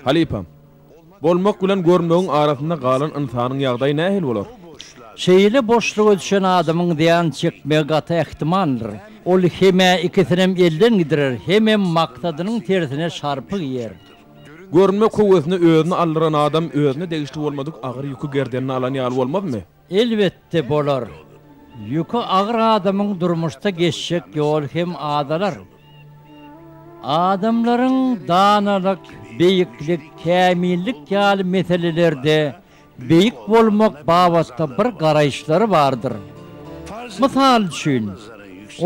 Halypam, bolmak bilen görünmegiň arasynda galan ynsanyň ýagdaýy nähili bolar? Şeýle boşluga düşen adamyň zyýan çekmegi gaty ähtimaldyr. Ol hem-ä ikisinem elden gidirer, hemem maksadynyň tersine şarpyk iýer. Görünmek höwesine özüni aldyran adam özüne degişli bolmadyk agyr ýüki gerdenine alan ýaly bolmazmy? Elbetde bolar. Ýüki agyr adamyň durmuşda geçjek ýoly hem azalar. Adamlaryň danalyk, beýiklik, kämillik ýaly meselelerde beýik bolmak babatda bir garaýyşlary bardyr. Mysal üçin,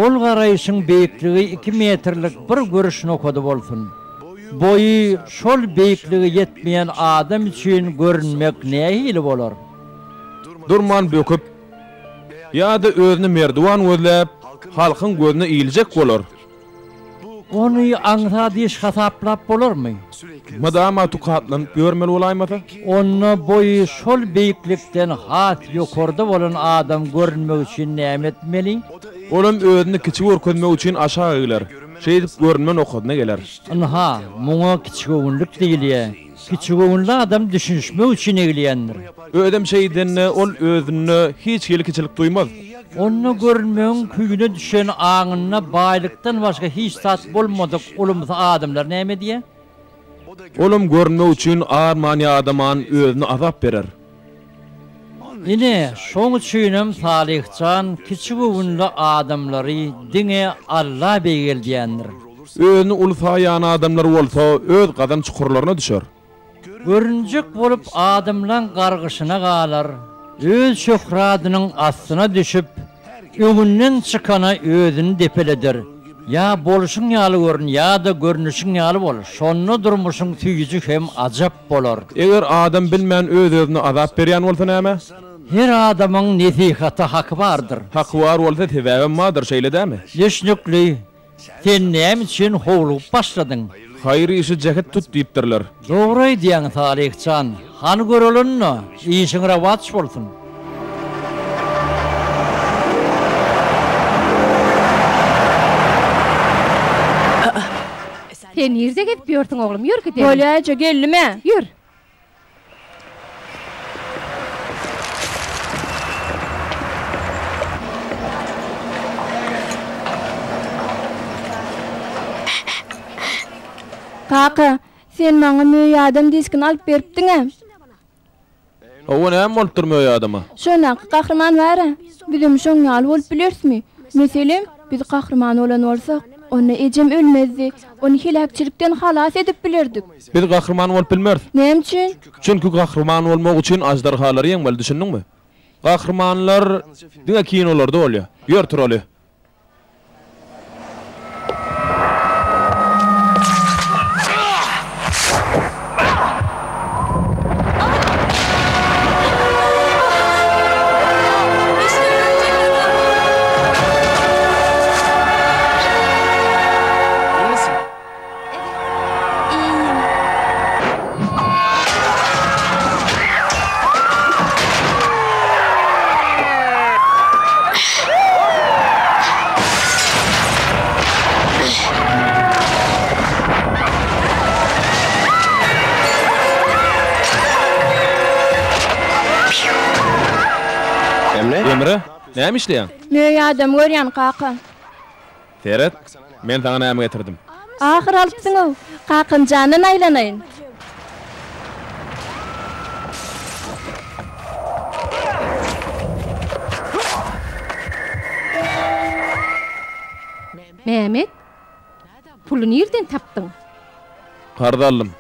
ol garaýşyň beýikligi iki metrlik bir görüş nokady bolsun. Boýy şol beýiklige ýetmeýän adam üçin görünmek nähili bolar? Durman böküp, ýa-da özüne merdiwan gözläp, halkyň gözüne iljek bolar. Ony aňsat iş hasaplap bolarmy? Mydama tukatlanyp ýörmeli bolaýmasa? Onda boýy şol beýiklikden has ýokarda bolan adam görünmek üçin näme etmeli? Olam özüni kiçi görkezmek üçin aşak egiler. Şeýdip görünme nokadyna geler. Ynha, muňa kiçigöwünlik diýilýär. Kiçigöwünli adam düşünişmek üçin egilýändir. Özem şeýdende ol özünde hiç hili kiçilik duýmaz. Onda görünmegiň küýüne düşen aňynda baýlykdan başga hiç zat bolmadyk ulumsy adamlar näme edýär? Olam görünmek üçin arman-ýadaman özüne azap berer. Ine, şoň üçinem Salyh jan kiçigöwünli adamlary diňe Alla beýgeldýändir. Özüni uly saýýan adamlar bolsa öz gazan çukurlaryna düşer. Görünjek bolup adamlaň gargyşyna galar, öz şöhradynyň astyna düşüp, öňünden çykana özüni depeleder. Ýa bolşuň ýaly görün, ýa-da görnüşiň ýaly bol, şonda durmuşyň süýji hem ajap bolar. Eger adam bilmän öz-özüne azap berýän bolsa näme? Her adamyň nesihata haky bardyr. Haky bar bolsa sebäbem bardyr, şeýle dämi? Düşnükli. Sen näme üçin howlugyp başladyň? Haýyr işi jähet tut diýipdirler. Dogry aýdýaň Salyh jan. Hany göreli onda, işiň rowaç bolsun. Sen nirde gezip ýörsüň oglum, ýör gidelim. Bolýa eje, geldim-ä. Ýör. Kaka, sen maňa Möý adam diskini alyp beripdiň-ä. Hawa, näme bolupdyr Möý adama? Şondaky gahryman bar-a. Bizem şoň ýaly bolup bilerismi? Meselem, biz gahryman bolan bolsak, onda ejem ölmezdi, ony heläkçilikden halas edip bilerdik. Biz gahryman bolup bilmeris. Näme üçin? Çünki gahryman bolmak üçin aždarhalary ýeňmeli, düşündiňmi? Gahrymanlar diňe kinolarda bolýar. Ýör turaly. Emre, näme işleýäň? Möý adam görýän kaka. Seret, men saňa näme getirdim. Ahyr alypsyň-ow, kakam jandan aýlanaýyn. Mehmet, puly nirden tapdyň? Karz aldym.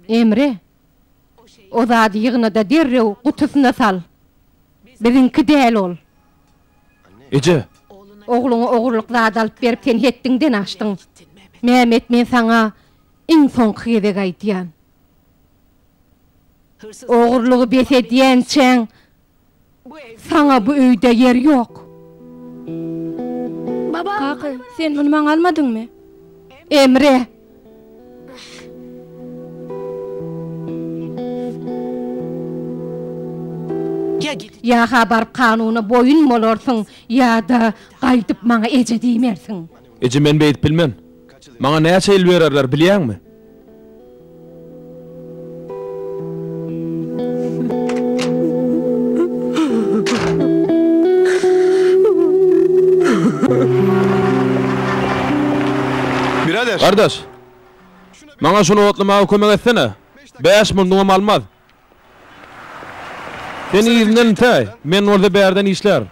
Emre, o zady ýygna-da derrew gutusyna sal. Biziňki däl ol. Eje! Ogluňa ogurlyk zat alyp berip sen hetdiňden aşdyň. Mehmet men saňa iň soňky gezek aýdýan. Ogurlygy bes edýänçäň saňa bu öýde ýer ýok. Kaka, sen muny maňa almadyňmy? Emre! Ýa-ha baryp kanuna boýun bolarsyň, ýa-da gaýdyp maňa eje diýmersiň. Eje men beýdip bilmen. Maňa näçe ýyl bererler bilýäňmi? Gardaş, maňa şuny otlamaga kömek etsene. Bäş munduňam almaz. Sen yzyndan intäý, men bolsa bärden işlärin.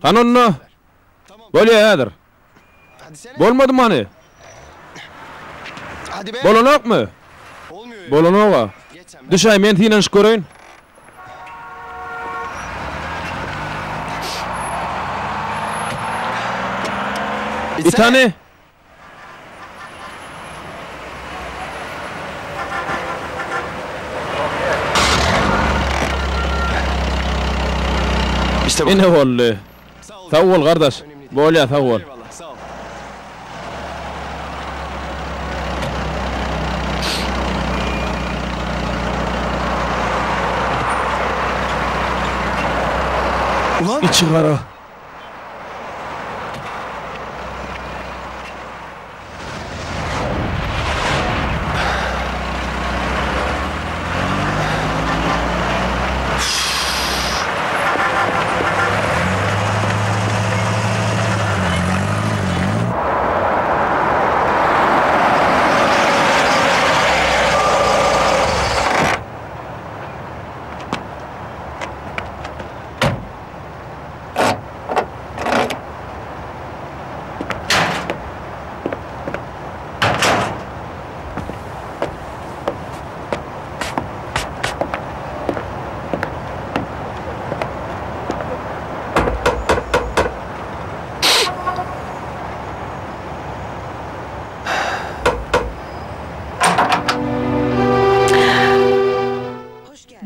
Hany onda? Bolýa häzir. Bolmadymy hany? Bolanokmy? Bolanok-a. Düşäý, men synanyşyp göreýin. It hany? Ine boldy. Sag bol gardaş. Bolýa sag bol. Içi gara.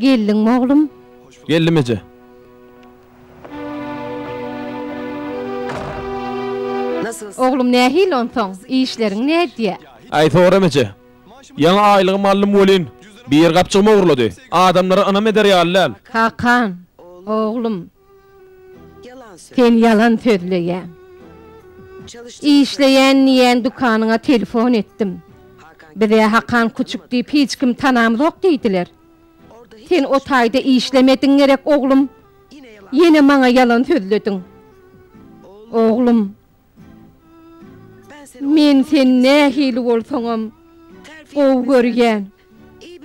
Geldiňmi oglum? Geldim eje. Oglum nähili onsoň, işleriň nädýä? Aý soram eje. Ýaňy aýlygymy aldym welin, bir gapjygymy ogurlady. Adamlara ynam eder ýaly däl. Hakan, oglum, sen ýalan sözleýäň. Işleýän diýýän dükanyňa telefon etdim. Biz-ä Hakan Küçük diýip hiç kimi tanamzok diýdiler. Sen o taýda işlemediň gerek oglum. Ýene maňa ýalan sözlediň. Oglum, men seni nähili bolsaňam gowy görýän.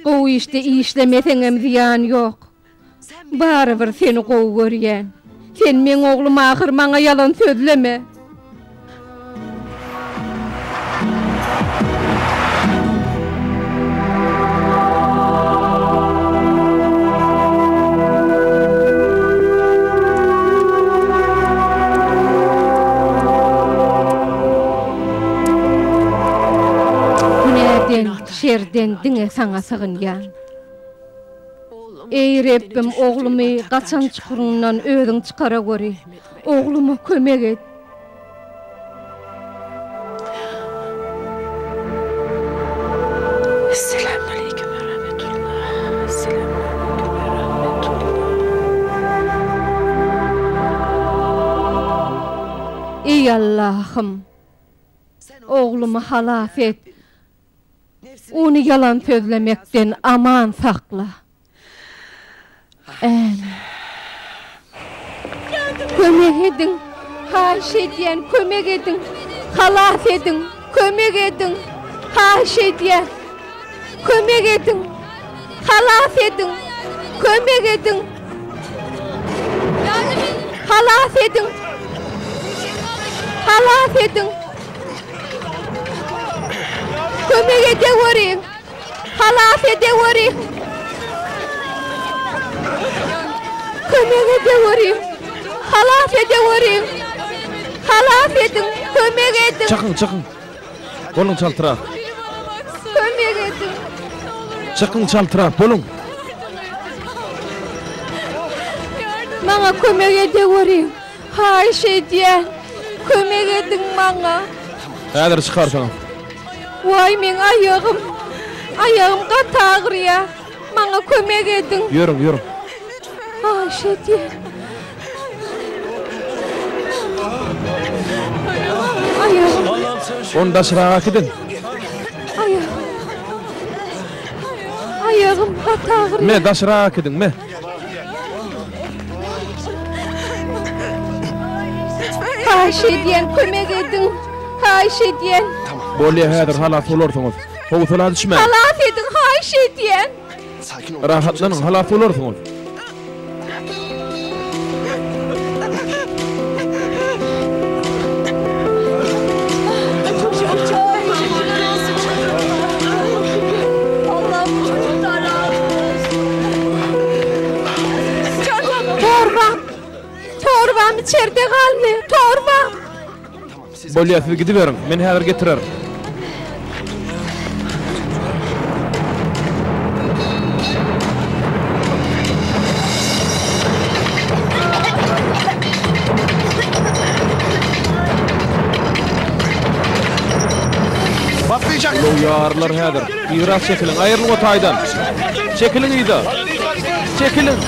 Gowy işde işlemeseňem zyýany ýok. Barybir seni gowy görýän. Sen meň oglum ahyr maňa ýalan sözleme. Günäden, şerden diňe Saňa sygynýan. Eý, Rebbim, oglumy gaçan çukuryndan Özüň çykaraweri. Ogluma kömek et. Esselamualeýkum we rahmetullah. Esselamualeýkum we rahmetullah. Eý Allahym! Oglumy halas et. Ony ýalan sözlemekden aman sakla. Ämin. Kömek ediň! Haýyş edýän, kömek ediň! Halas ediň! Kömek ediň! Haýyş edýän! Kömek ediň! Halas ediň! Kömek ediň! Halas ediň! Halas ediň! Kömek edeweriň! Halas edeweriň! Kömek edeweriň! Halas edeweriň! Halas ediň! Kömek ediň! Çykyň, çykyň! Boluň çaltrak! Kömek ediň! Çykyň çaltrak, boluň! Maňa kömek edeweriň! Haýyş edýän, kömek ediň maňa! Häzir çykarsyňyz. Waý, meň aýagym! Aýagym gaty agyrýar. Maňa kömek ediň! Ýörüň, ýörüň. Haýyş edýän. Aýagym. Ony daşraga äkidiň. Aýagym. Aýagym gaty agyrýar. Me, daşraga äkidiň, me. Haýyş edýän, kömek ediň! Haýyş edýän! Bolýa, häzir halas bolarsyňyz. Howsala düşmäň. Halas ediň, haýyş edýän! Rahatlanyň, halas bolarsyňyz. Torbam! Torbam içerde galdy! Torbam! Bolýa, siz gidiberiň, men häzir getirerin. Ulag ýarylar häzir. Yzrak çekiliň, aýrylyň o taýdan. Çekiliň yza. Çekiliň.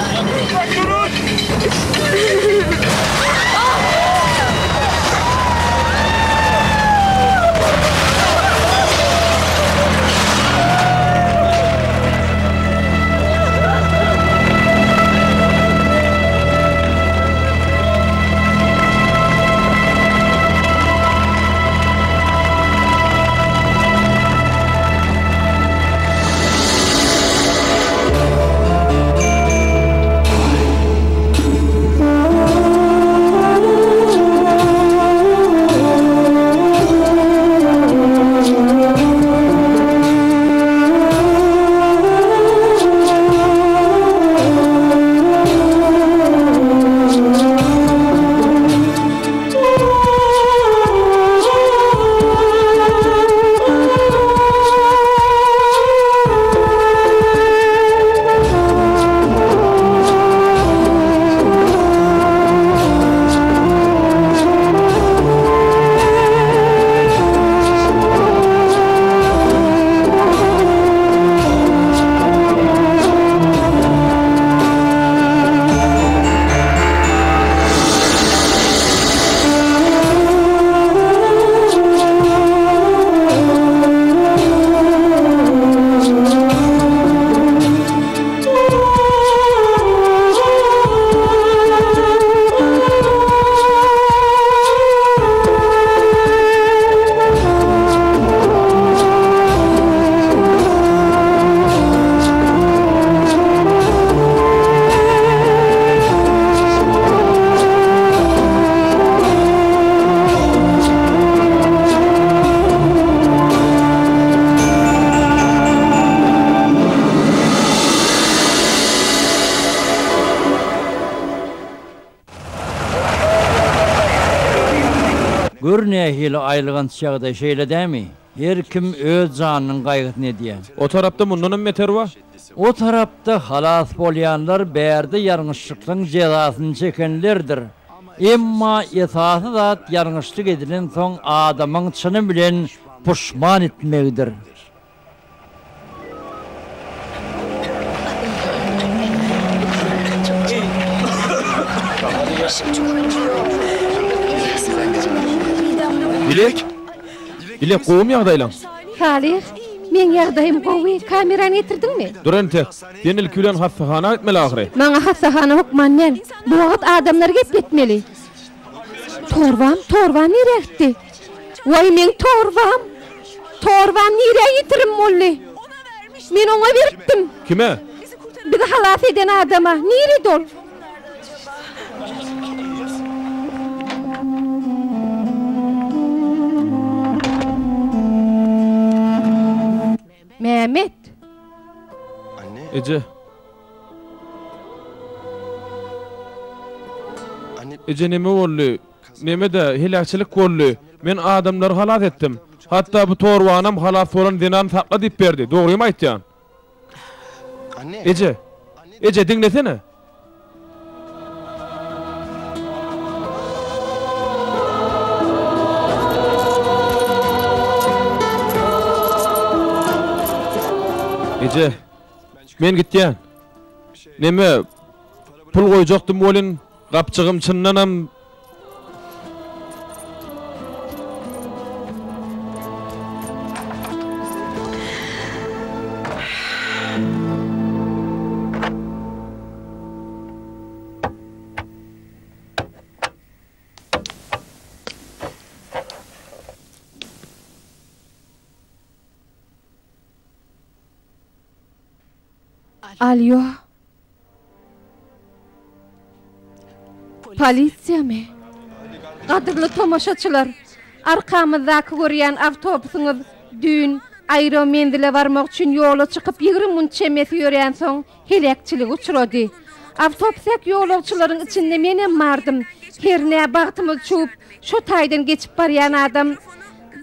Gör nähili aýylganç ýagdaý, şeýle dämi? Her kim öz janynyň gaýgysyny edýär. O tarapda mundanam beter bar. O tarapda halas bolýanlar bärde ýalňyşlyklygyň jezasyny çekenlerdir. Emma esasy zat ýalňyşlyk edilensoň adamyň çyny bilen puşman etmegidir. Dilek! Dilek gowumy ýagdaýlaň? Salyh, meň ýagdaýym gowy, kamerany getirdiňmi? Dur entek, sen ilki bilen hassahana gitmeli ahyry. Maňa hassahana hökman däl. Bu wagt adamlary gepletmeli. Torbam, torbam nirä gitdi? Waý, meň torbam! Torbam nirä ýitirim boldy? Men oňa beripdim. Kime? Bizi halas eden adama. Nirede ol? Mehmet! Eje. Eje neme boldy? Neme-de, heläkçilik boldy. Men adamlary halas etdim. Hatda bu torbanam halas bolan zenan sakla diýip berdi. Dogrymy aýtýan. Eje! Eje, diňlesene! Eje, men gitýän. Neme, pul goýjakdym welin, gapjygym çyndanam Alýo. Polisiýamy? Gadyrly tomaşaçylar, arkamyzdaky görýän awtobusyňyz düýn aeromenzile barmak üçin ýola çykyp 20 minut çemesi ýöränsoň heläkçilige uçrady. Awtobusdaky ýolagçylaryň içinde menem bardym. Hernä bagtymyz çüwüp, şo taýdan geçip barýan adam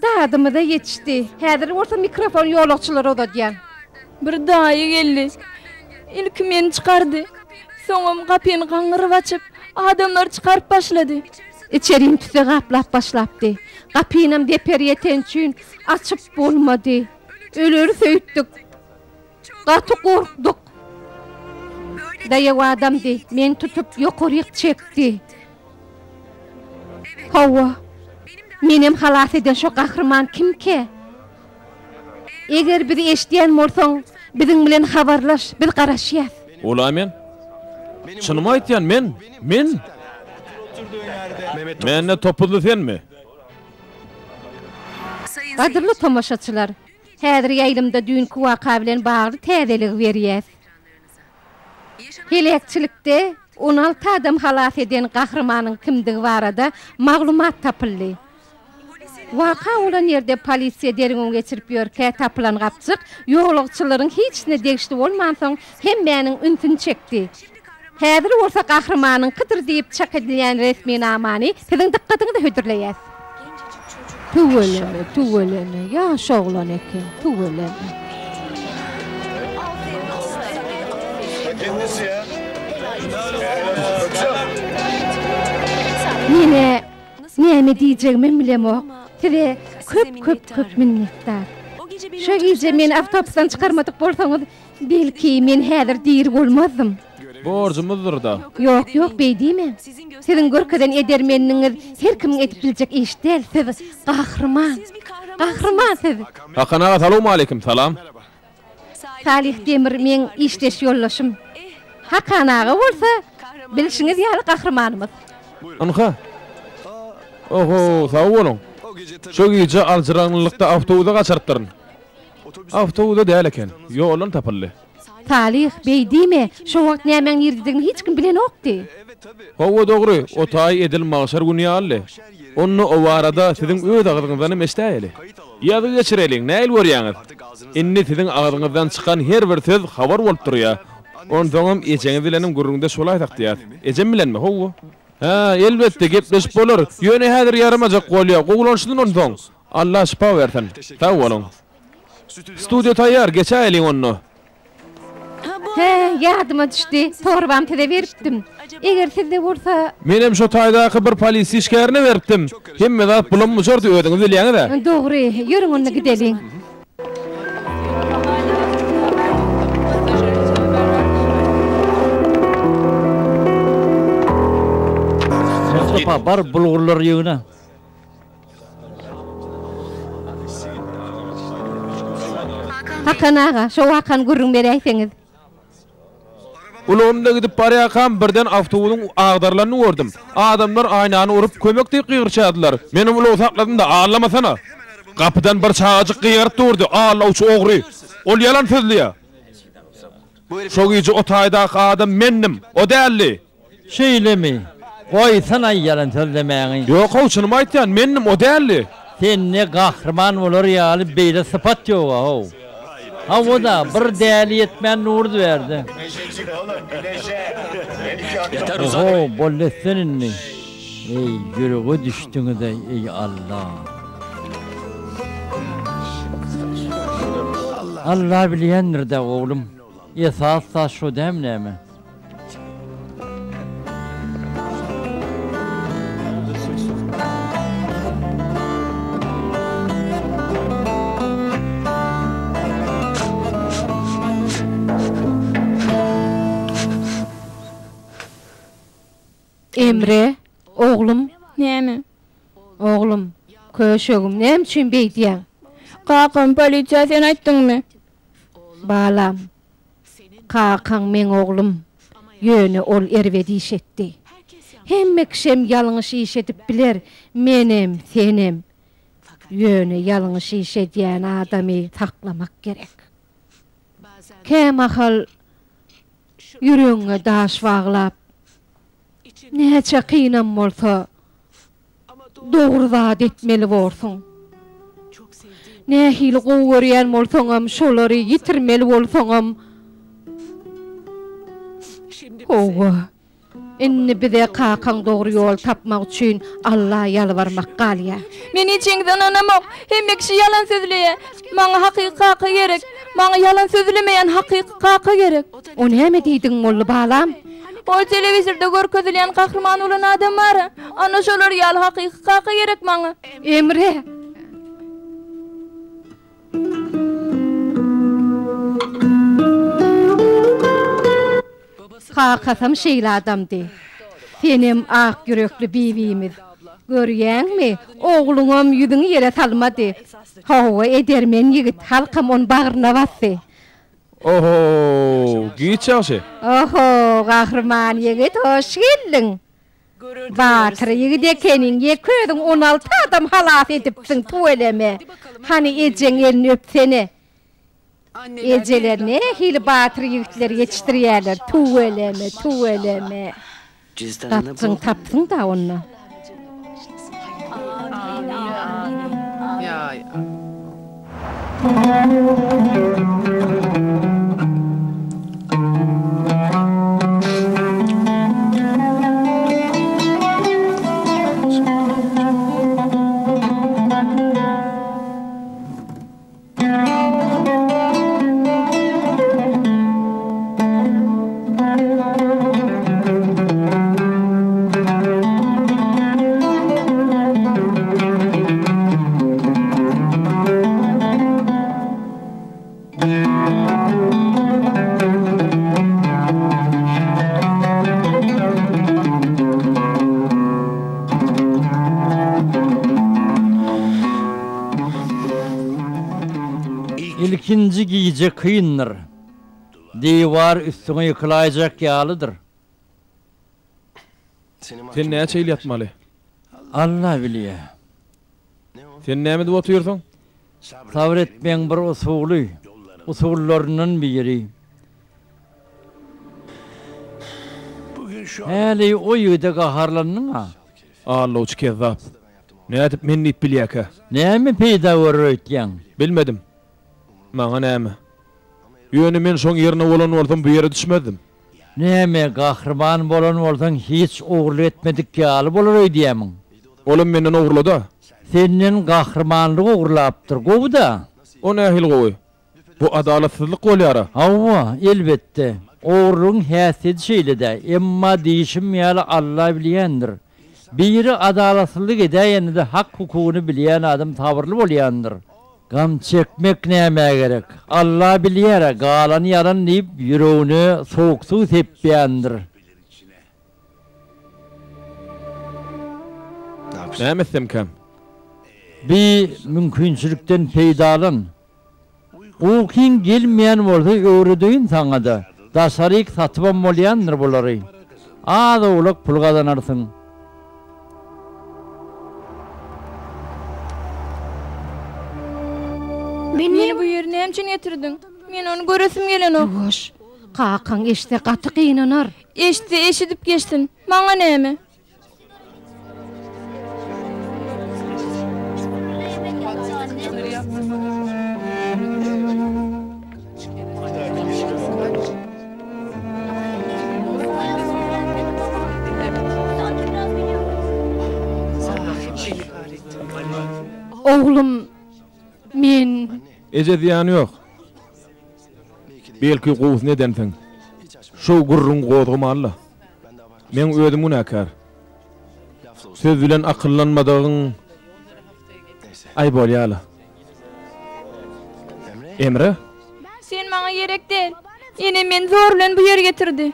dadymyza ýetişdi. Häzir bolsa mikrofony ýolagçylara uzadýan. Bir daýy geldi. Ilki meni çykardy. Soňam gapyny gaňryp açyp, adamlary çykaryp başlady. Içerini tüsse gaplap başlapdy. Gapynam zeper ýeteni üçin açyp bolmady. Öleris öýtdük. Gaty gorkduk. Daýaw adamdy. Meni tutup ýokaryk çekdi. Hawa, menem halas eden şo gahryman kimkä? Eger bizi eşidýän bolsaň, biziň bilen habarlaş, biz garaşýas. Ol-a men. Çynymy aýtýan, men! Men! Mende topuzly senmi? Gadyrly tomaşaçylar, häzir ýaýlymda düýnki waka bilen bagly täzeligi berýäs. Heläkçilikde 16 adam halas eden gahrymanyň kimdigi barada maglumat tapyldy. Waka bolan ýerde polisiýa derňew geçirip ýörkä tapylan gapjyk ýolagçylaryň hiçisine degişli bolmansoň hemmäniň ünsüni çekdi. Häzir bolsa gahrymanyňkydyr diýip çak edilýän resminamany siziň dykgatyňyza hödürleýäs. Tüweleme, tüweleme, ýaş oglan eken, tüweleme. Menä Näme diýjegimem bilemok. Size köp köp köp minnetdar. Şo gije meni awtobusdan çykarmadyk bolsaňyz, belki, men häzir diri bolmazdym. Borjumyzdyr-da. Ýok, ýok, beý diýmäň. Siziň görkezen edermenligiňiz her kimiň edip biljek işi däl. Siz gahryman. Gahryman siz! Hakan aga salowmaleýkim, salam. Salyh Demir meň işdeş ýoldaşym. Hakan aga bolsa, bilşiňiz ýaly gahrymanymyz. Ynha. Oho, sag boluň. Şo gije aljyraňlylykda awtobusa gaçyrypdyryn. Awtobus-a däl eken, ýoldan tapyldy. Salyh, beý diýme, şo wagt nämäň nirededigini hiç kim bilenokdy. Hawa, dogry, o taý edil magşar güni ýalydy. Onda o barada siziň öz agzyňyzdanam eşidäýeli. Ýazgy geçireliň, nähili görýäňiz? Indi siziň agzyňyzdan çykan her bir söz habar bolup durýa. Onsoňam ejeňiz bilenem gürrüňdeş bolaýsak diýýäs. Ejem bilenmi? Hawa. Hä, elbetde, gepleşip bolar. Ýöne häzir ýaramajak bolýa. Gowulanşyn onsoň. Alla şypa bersin. Sag boluň. Studiýa taýýar, geçäýeliň onda. Hä, ýadyma düşdi, torbamy size beripdim. Eger sizde bolsa. Menem şo taýdaky bir polisiýa işgärine beripdim. Hemme zat bulam-bujardy, özüňiz bilýäňiz-ä. Dogry, ýörüň onda gideliň. Mustapa, bar bulgurlary ýygna. Hakan aga, şo wakany gürrüň beräýseňiz. Ulagymda gidip barýarkam, birden awtobusyň agdarylanyny gördüm. Adamlar aýnany urup, kömek diýip gygyryşýardylar. Menem ulagy sakladym-da, Allamasana! Gapydan bir çagajyk gygyryp durdy, Allawçy ogry! Ol ýalan sözleýär. Şo gije o taýdaky adam mendim, o däldi. Şeýlemi? Goýsana ýalan sözlemäňi. Ýok-how, çynymy aýtýan, mendim, o däldi. Sende gahryman bolar ýaly beýle sypat ýog-a-how. Hawa-da, bir däli ýetmän durdy bärde. Oho, boldy etsen indi. Eý, ýürege düşdüňiz-aý, eý, Alla. Alla bilýändir-dä, oglum. Esasy zat şo dämi näme? Emre, oglum. Näme? Oglum, köşegim, näme üçin beýdýäň? Kakam, polisiýa sen aýtdyňmy? Balam, Kakaň meň oglum, ýöne ol erbet iş etdi. Hemme kişem ýalňyş iş edip biler, menem, senem. Ýöne ýalňyş iş edýän adamy saklamak gerek. Kämahal ýüregiňe daş baglap, näçe kynam bolsa, Dogry zat etmeli borsuň. Nähili gowy görýän bolsaňam şolary ýitirmeli bolsaňam. Howwa. Indi bize kakaň dogry ýol tapmak üçin Alla ýalbarmak galýar. Men hiçiňize ynanamok. Hemme kişi ýalan sözleýär. Maňa hakyky kaka gerek. Maňa ýalan sözlemeýän hakyky kaka gerek. O näme diýdigiň boldy balam? Ol telewizorda görkezilýän gahryman bolan adam bar-a. Ana şolar ýaly hakyky kaka gerek maňa. Emre! Kakasam şeýle adamdy. Senem ak ýürekli bibimiz. Görýäňmi, ogluňam ýüzüňi ýere salmady. Hawa, edermen ýigit, halkam ony bagryna basdy. Oho, giç ýagşy. Oho, gahryman ýigit, hoş geldiň. Batyr ýigit ekeniň, ýeke özüň 16 adam halas edipsiň, tüweleme. Hany ejeň elini öpsene. Ejeler nähili batyr ýigitleri ýetişdirýärler, tüweleme, tüweleme. Gapjyň tapsyň-da onda. Ilkinji gije kyndyr. Diwar üstüňe ýykylaýjak ýalydyr. Sen näçe ýyl ýatmaly? Alla bilýär. Sen näme edip otyrsyň? Sabyr etmegiň bir usuly, usullaryndan biri. Häli o ýigide gaharlandyň-a? Allawçy kezzap. Nädip men diýip bilýäkä? Näme peýda görer öýtýäň? Bilmedim. Maňa näme? Ýöne men şoň ýerine bolan bolsam bu ýere düşmezdim. Näme, gahryman bolan bolsaň hiç ogurlyk etmedik ýaly bolar öýdýämiň? Olam menden ogurlady-a. Senden gahrymanlyk ogurlapdyr. Gowy-da. O nähili gowy? Bu adalatsyzlyk bolýar-a. Hawa, elbetde. Ogurlygyň häsiýeti şeýle-dä. Emma diýşim ýaly Alla bilýändir. Biri adalatsyzlyk edäýende-de hak-hukugyny bilýän adam sabyrly bolýandyr. Gam çekmek nämä gerek? Alla bilýär-ä, galany ýalan diýip, ýüregine sowuk suw sepýändir. Näme etsemkäm? Bi mümkinçilikden peýdalan. Ukyň gelmeýän bolsa öwredeýin saňa-da. Daşaryk satybam bolýandyr bulary. Az-owlak pul gazanarsyň. Meni bu ýere näme üçin getirdiň? Men ony göresim gelenok. Ýuwaş. Kakaň eşitse gaty gynanar. Eşitse eşidip geçsin. Maňa näme? Oglum, men. Eje zyýany ýok. Belki gowusyny edensiň. Şo gürrüňi gozgamaly-la. Meň özüm günäkär. Söz bilen akyllanmadygyň Aý bolýa-la. Emre? Sen maňa gerek däl. Enem meni zor bilen bu ýere getirdi.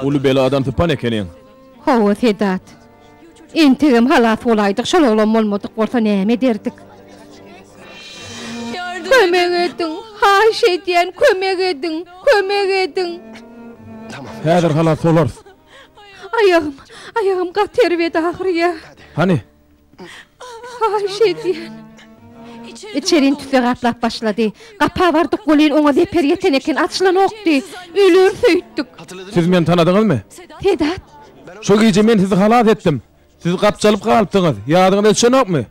Uly beladan sypan ekeniň. Hawa, Sedat. Entegem halas bolaýdyk, şol oglan bolmadyk bolsa näme ederdik? Kömek ediň, haýyş edýän, kömek ediň, kömek ediň! Häzir halas bolarys. Aýagym, aýagym gaty erbet agyrýar. Hany? Haýyş edýän. Içerini tüsse gaplap başlady. Gapa bardyk welin oňa zeper ýeten eken, açylanokdy. Öleris öýtdük. Siz meni tanadyňyzmy? Sedat. Şo gije men sizi halas etdim. Siz gapjalyp galypdyňyz. Ýadyňyza düşenokmy?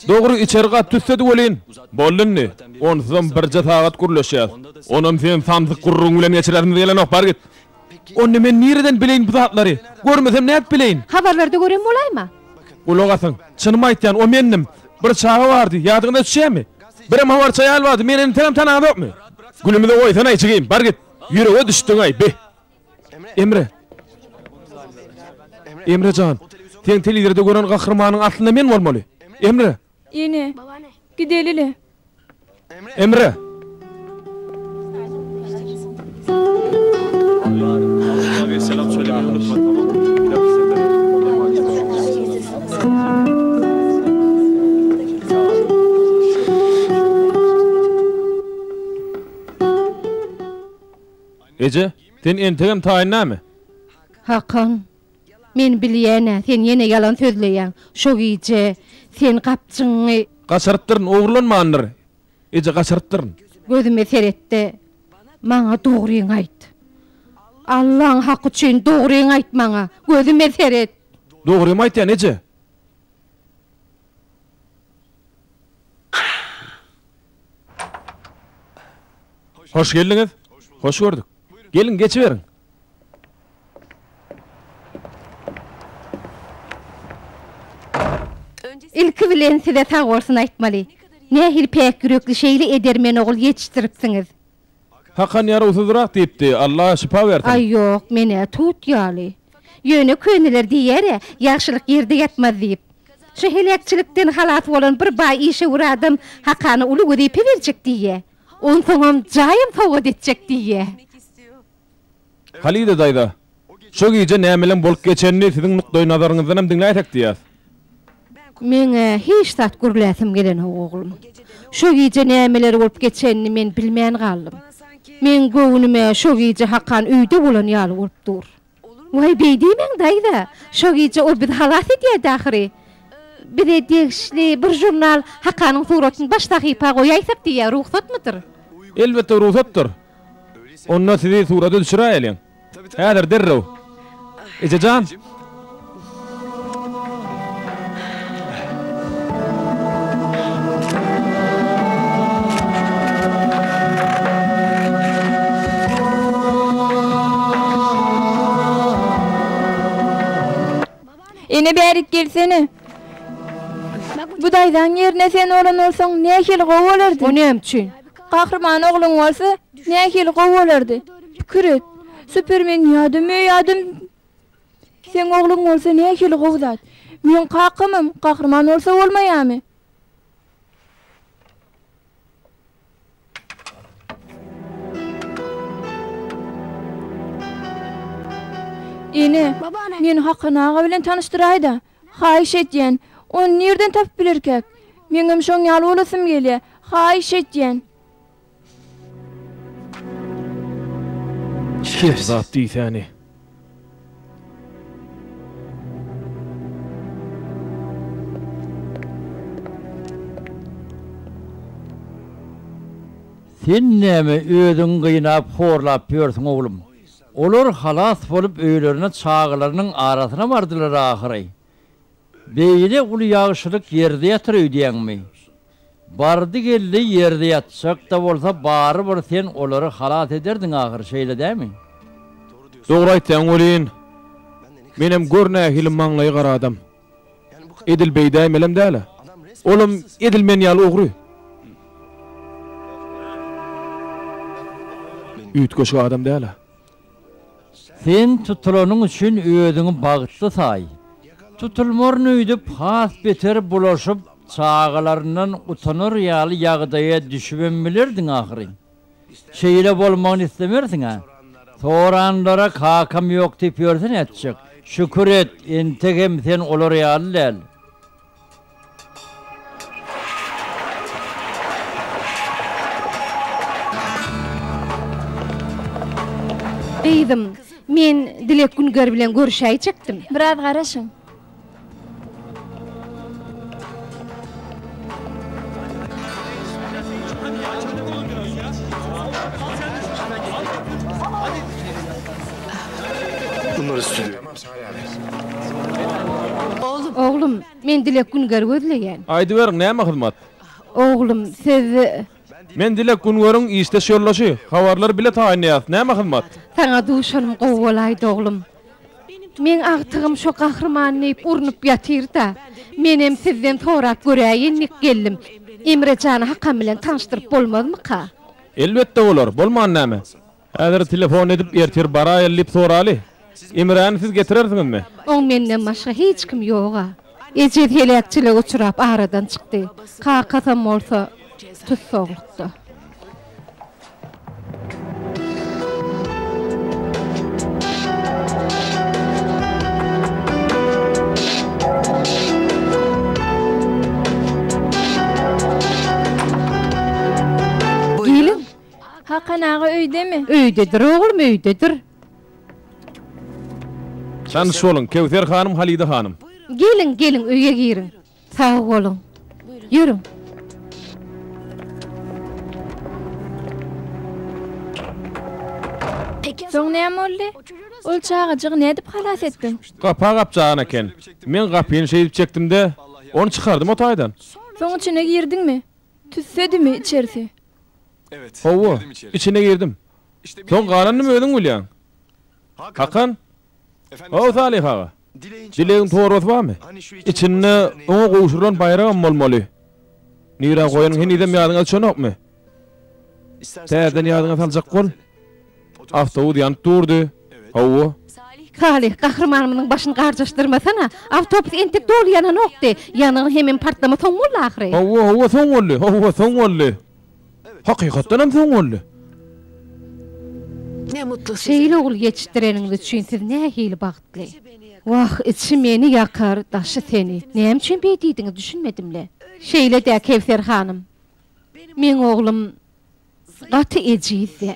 Dogry, içeri gaty tüssedi welin, boldy indi. Onsuzam birje sagat gürleşýäs. Onam sen samsyk gürrüň bilen geçiresimiz gelenok, bar git. Onda men nireden bileýin bu zatlary? Görmesem nädip bileýin? Habarlarda gören bolaýma? Gulak asyň, çynymy aýtýan, o mendim. Bir çaga bardy, ýadyňyza düşýärmi? Birem habarçy aýal bardy, meni entegem tanaňyzokmy? Günümize goýsana, jigim, bar git. Ýürege düşdüň-aý, bi. Emre. Emre jan, seň telewizorda gören gahrymanyň aslynda men bolmaly. Emre. Ene, gideli-le. Emre. Eje, sen entegem taýyn dälmi? Hakan, men bilýän-ä, sen ýene ýalan sözleýäň. Şo gije sen gapjygyňy. Gaçyrypdyryn, ogurlanmandyr. Eje, gaçyrypdyryn. Gözüme seret-de, maňa dogryňy aýt. Allaň haky üçin dogryňy aýt maňa. Gözüme seret. Dogrymy aýtýan, eje. Hoş geldiňiz. Hoş gördük. Geliň, geçiberiň. Ilki bilen size sag bolsun aýtmaly. Nähili päk ýürekli şeýle edermen ogul ýetişdiripsiňiz. Hakan ýarawsyzrak diýipdi. Alla şypa bersin. Aý ýok, men-ä tut ýaly. Ýöne köneler diýýär-ä, ýagşylyk ýerde ýatmaz diýip. Şu heläkçilikden halas bolan bir baý işewür adam Hakana uly wezipe berjek diýýä. Onsoňam jaýam sowgat etjek diýýä. Halide daýza, şo gije nämeleň bolup geçenini siziň nukdaýnazaryňyzdanam diňläýsek diýýäs. Meň-ä hiç zat gürläsim gelenok, oglum. Şo gije nämeler bolup geçenini men bilmän galdym. Meň göwnüme şo gije Hakan öýde bolan ýaly bolup dur. Waý, beý diýmäň, daýza. Şo gije ol bizi halas edýärdi ahyry. Bize degişli bir žurnal Hakanyň suratyny baş sahypa goýaýsak diýýär, rugsatmydyr? Elbetde rugsatdyr. Onda sizi surata düşüräýeliň. Häzir derrew. Eje jan! Ene bärik gelsene. Bu daýzaň ýerine sen bolan bolsaň nähili gowy bolardy. O näme üçin? Gahryman ogluň bolsa nähili gowy bolardy. Pikir et. Supermen ýa-da möý adam seň ogluň bolsa nähili gowy zat. Meň kakamam gahryman bolsa bolmaýamy? Ene, meni Hakan aga bilen tanyşdyraý-da, haýyş edýän. Ony nirden tapyp bilerkäk? Meňem şoň ýaly bolasym gelýär. Haýyş edýän. Kezzap diýsäni. Sen näme özüňi gynap horlap ýörsüň oglum. Olar halas bolup öýlerine çagalarynyň arasyna bardylar ahyry. Beýle uly ýagşylyk ýerde ýatyr öýdýäňmi? Bardy-geldi ýerde ýatjak-da bolsa barybir sen olary halas ederdiň ahyry, şeýle dämi? Dogry aýtýaň welin, menem gör nähili maňlaýy gara adam. Edil beýdäýmelem däl-ä. Olam edil men ýaly ogry. Üýtgeşik adam däl-ä. Sen tutulanyň üçin özüňi bagtly saý. Tutulmaryn öýdüp has beter bulaşyp, çagalaryndan utanar ýaly ýagdaýa düşübem bilerdiň ahyry. Şeýle bolmagyny islemersiň-ä. Soranlara kakam ýok diýip ýörse nätjek? Şükür et, entegem sen olar ýaly däl. Gyzym, men Dilek Günger bilen görüşäýjekdim. Biraz garaşyň. Oglum, men Dilek Güngeri gözleýän. Aýdyberiň, näme hyzmat? Oglum, siz. Men Dilek Güngeriň işdeş ýoldaşy. Habarlary bile taýynlaýas. Näme hyzmat? Saňa duşanym gowy bolaýdy, oglum. Meň agtygym şo gahryman diýip urnup ýatyr-da. Menem sizden sorap göräýin diýip geldim. Emre jany Hakan bilen tanyşdyryp bolmazmyka? Elbetde bolar. Bolman näme? Häzir telefon edip ertir baraýaly diýip soraly. Emräni siz getirersiňizmi? Oň menden başga hiç kimi ýog-a. Ejesi heläkçilige uçrap aradan çykdy. Kakasam bolsa tussaglykda. Geliň. Hakan aga öýdemi? Öýdedir oglum, öýdedir. Tanyş boluň, Kewser hanym, Halida hanym. Geliň, geliň, öýe giriň. Sag boluň. Ýörüň. Soň näme boldy? Ol çagajygy nädip halas etdiň? Gapa gapjagan eken. Men gapyny şeýdip çekdim-de, ony çykardym o taýdan. Soň içine girdiňmi? Tüssedimi içerisi? Hawa, içine girdim. Soň galanyny özüň bilýäň. Hakan? Hawa, Salyh aga. Dilegiň torbasy barmy? Içinde oňa gowşurylan baýragam bolmaly. Nirä goýanyň henizem ýadyňa düşenokmy? Täzeden ýadyňa saljak bol. Awtobus ýanyp durdy. Hawa. Salyh, gahrymanymyzyň başyny garjaşdyrmasana. Awtobus entek doly ýananokdy. Ýangyny hemem partlama soň boldy ahyry. Hawa, hawa, soň boldy. Hawa, soň boldy. Hakykatdanam soň boldy. Şeýle ogul ýetişdireniňiz üçin siz nähili bagtly. Wah, içi meni ýakar, daşy seni. Näme üçin beý diýdiňiz, düşünmedim-le. Şeýle-dä, Kewser hanym. Meň oglum gaty ejizdi.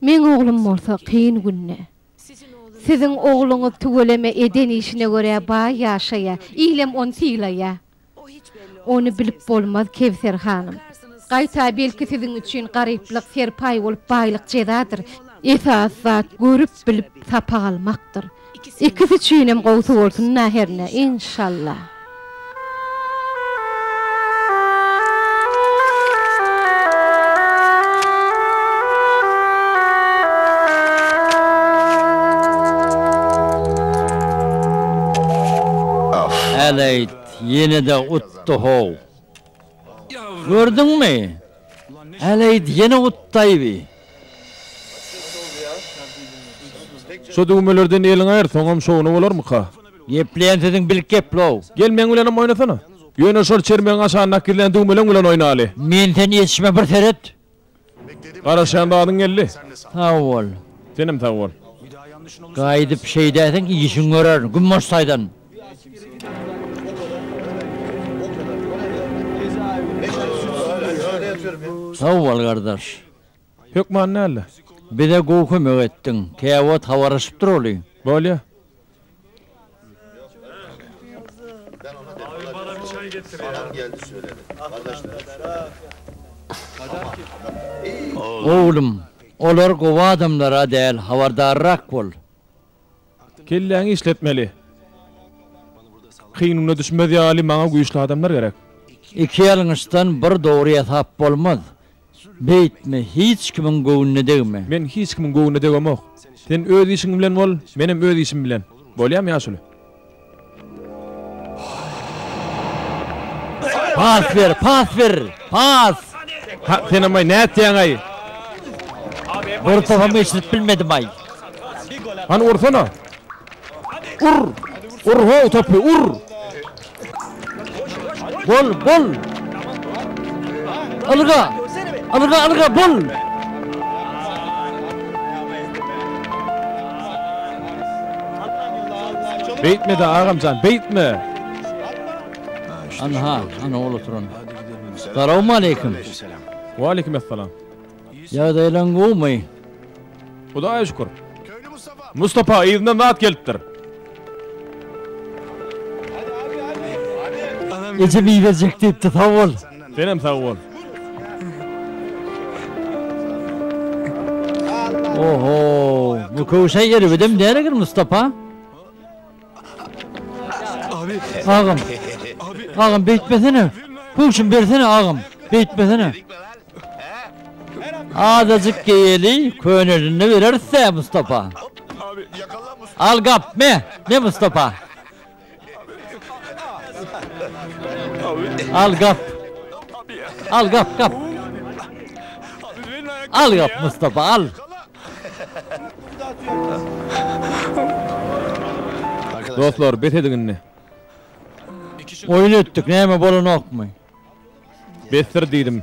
Meň oglum bolsa kyn günde. Siziň ogluňyz tüweleme eden işine görä baý ýaşaýa, ilem ony sylaýa. Ony bilip bolmaz, Kewser hanym. Gaýta belki siziň üçin garyplyk serpaý bolup baýlyk jezadyr. Esasy zat görüp bilip sapak almakdyr. Ikisi üçinem gowsy bolsun-da hernä, enşalla. Äleýt, ýene-de utdy-how. Gördüňmi? Äleýt, ýene utdaý bi. Şo düwmelerden eliňi aýyr, soňam şowuna bolarmyka? Gepleýän sözüň bilip geple-ow. Gel meň bilenem oýnasana. Ýöne şol çermegiň aşagyndaky gizlän düwmeleň bilen oýnaly. Men seni ýetişme bir seret. Garaşýan zadyň geldi. Sag bol. Senem sag bol. Gaýdyp şeýdäýseň işiňi görerin. Güm boş taýdan. Sag bol gardaş. Hökman däldi. Bize gowy kömek etdiň. Käwagt habarlaşyp duraly. Bolýa. Oglum, olar gowy adamlar-a däl, habardarrak bol. Kelläňi işletmeli. Kyn güne düşmez ýaly maňa güýçli adamlar gerek. Iki ýalňyşdan bir dogry ýasap bolmaz. Beýtme, hiç kimiň göwnüne degme. Men hiç kimiň göwnüne degemok. Sen öz işiň bilen bol, menem öz işim bilen. Bolýamy, ýaşuly? Pas ber, pas ber, pas! Ha, senem-aý, nätýäň-aý? Bir topam geçirip bilmedim-aý. Hany ursana. Ur! Ur how topy, ur! Bol, bol! Ylga! Ylga, ylga, bol! Beýtme-de, agam jan, beýtme! Anha, ana ol oturan. Salowmaleýkim. Waleýkim essalam. Ýagdaýlaň gowumy? Hudaýa şükür. Mustapa, yzyndan zat gelipdir. Ejem iberjek diýipdi, sag bol. Senem sag bol. Oho, bu köwşe erbedem däl eken Mustapa. Agam. Agam beýtmesene. Köwşüm bersene agam. Beýtmesene. Azajyk geýeli, könelini bereris-dä Mustapa. Al gap, me, me Mustapa. Al gap. Al gap, gap. Al gap Mustapa, al. Dostlar, bes ediň indi. Oýun etdik, näme bolanokmy? Besdir diýdim.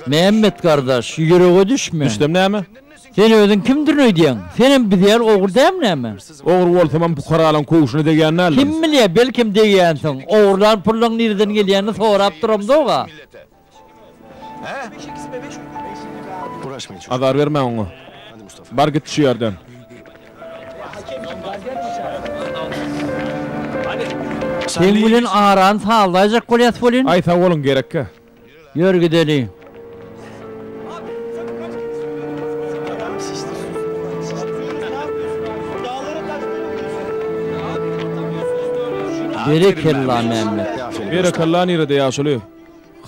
Mämmet gardaş, ýürege düşme. Düşsem näme? Sen özüň kimdirin öýdýäň? Senem biz ýaly ogry dälmi näme? Ogry bolsamam pukaralaň köwşüne degýän däldim. Kim bilýär, belkem degýänsiň. Ogurlan pullaň nireden gelýänini sorap duramzog-a. Azar bermäň oňa. Bar git şu ýerden. Seň bilen arany sazlaýjak bolýas welin. Aý sag boluň gerekkä. Ýör gideli. Berekella Mämmet. Berekella nirede ýaşuly?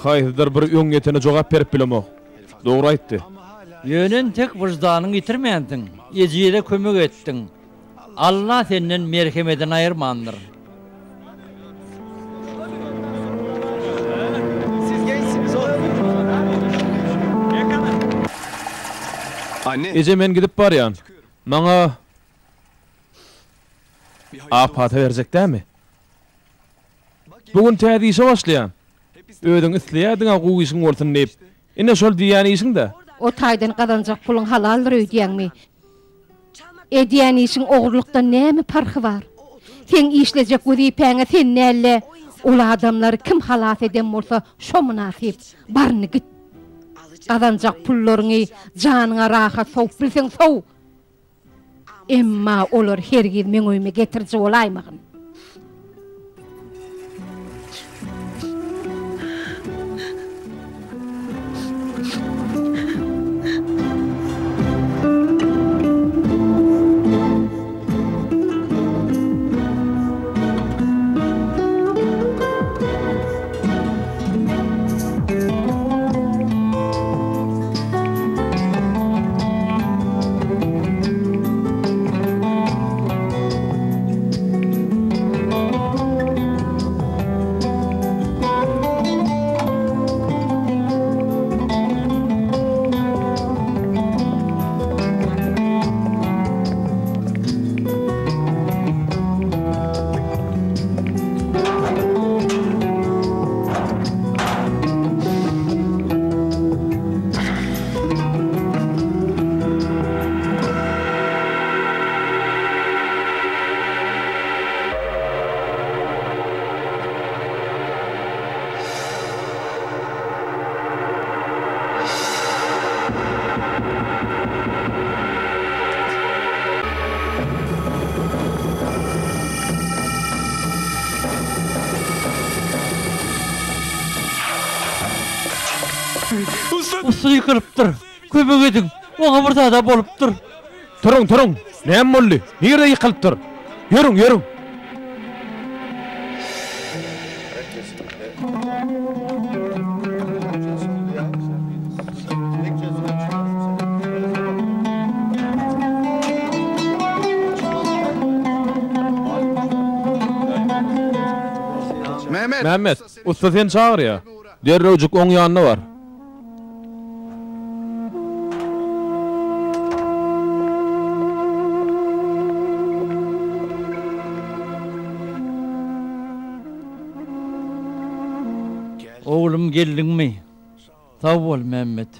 Haýsydyr bir öňýetene jogap berip bilemok. Dogry aýtdy. Ýöne entek wyždanyňy ýitirmänsiň, ejize kömek etdiň. Alla senden merhemedini aýyrmandyr. Eje men gidip barýan. Maňa ak pata berjek dämi? Bu gün täze işe başlaýan. Özüň isleýärdiň-ä gowy işiň bolsun diýip. Ine şol diýýän işiň-dä. O taýdan gazanjak puluň halaldyr öýdýäňmi? Edýän işiň ogurlykdan näme parhy bar? Seň işlejek wezipäňe sen däl-de, ol adamlary kim halas eden bolsa, şo mynasyp. Bar indi git. Gazanjak pullaryňy janyňa rahat sowup bilseň sow. Emma olar hergiz meň öýüme getiriji bolaýmagyn. Ussa ýykylypdyr. Kömek ediň. Oňa bir zad-a bolupdyr. Turuň, turuň! Näme boldy? Nirede ýykylypdyr? Ýörüň, ýörüň! Mämmet, ussa seni çagyrýar. Derrewjik oň ýanyna bar. Oglum geldiňmi? Sag bol, Mämmet.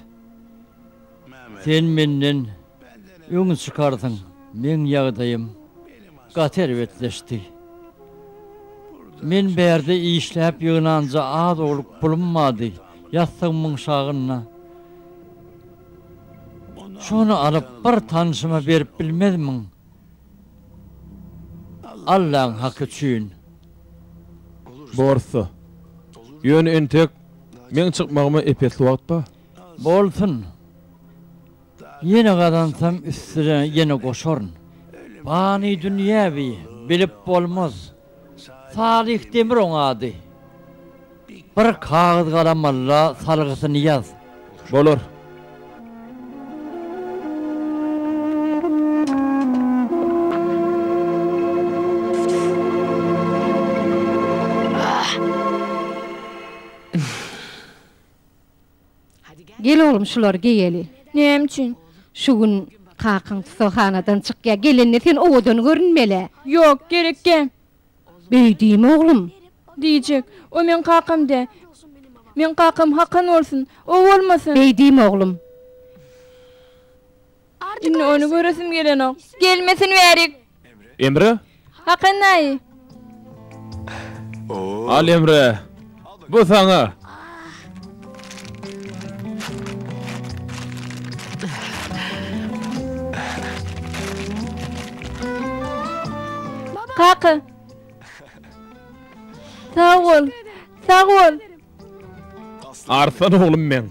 Sen menden öň çykarsyň, meň ýagdaýym gaty erbetleşdi. Men bärde işläp ýygnanja az-owluk pulum bardy, ýassygymyň şagynda. Şony alyp bir tanşyma berip bilmezmiň? Allaň haky üçin. Borsa. Ýöne entek meň çykmagyma ep-esli wagt bar. Bolsun. Ýene gazansam üstüne ýene goşaryn. Pany dünýä bi, bilip bolmaz. Salyh Demir oň ady. Bir kagyz galam al-da salgysyny ýaz. Bolar. Gel oglum şulary geýeli. Näme üçin? Şu gün kakaň tussaghanadan çykýa, gelende sen owadan görünmeli. Ýok, gerek däl. Beý diýme oglum. Diýjek. O meň kakam däl. Meň kakam Hakan bolsun, o bolmasyn. Beý diýme oglum. Indi ony göresim gelenok. Gelmesin bärik. Emre? Hakan daýy. Al Emre. Bu saňa. Kaka. Sag bol. Sag bol. Arslan oglum meň.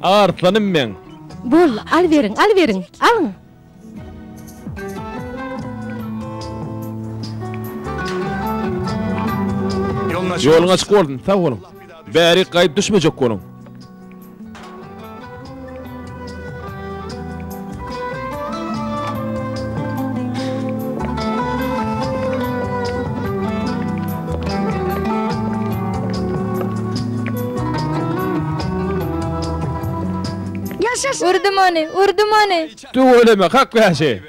Arslanym meň. Bol, alyberiň, alyberiň, alyň. Ýoluň açyk bolsun, sag boluň. Bärik gaýyp düşmejek boluň. Urdum ony, urdum ony. Tüweleme, kak bäşi!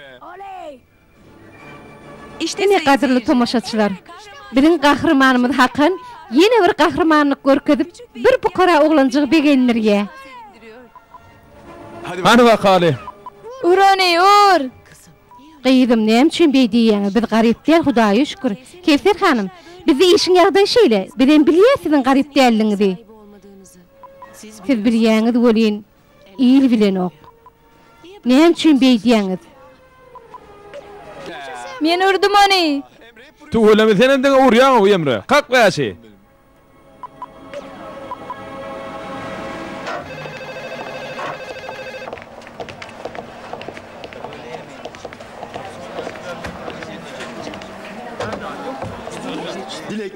Ine gadyrly tomaşaçylar, biziň gahrymanymyz Hakan ýene bir gahrymanlyk görkezip, bir pukara oglanjygy begendirýär. Hany bakaly. Ur ony, ur! Gyzym, näme üçin beý diýýäňiz, biz garyp däl, Hudaýa şükür. Kewser hanym, bizde işiň ýagdaýy şeýle, bizem bilýäs siziň garyp däldigiňizi. Siz bilýäňiz welin, il bilenok. Näme üçin beýdýäňiz? Men urdum ony! Tüweleme senem diňe urýaň-ow Emre. Kak bäşi!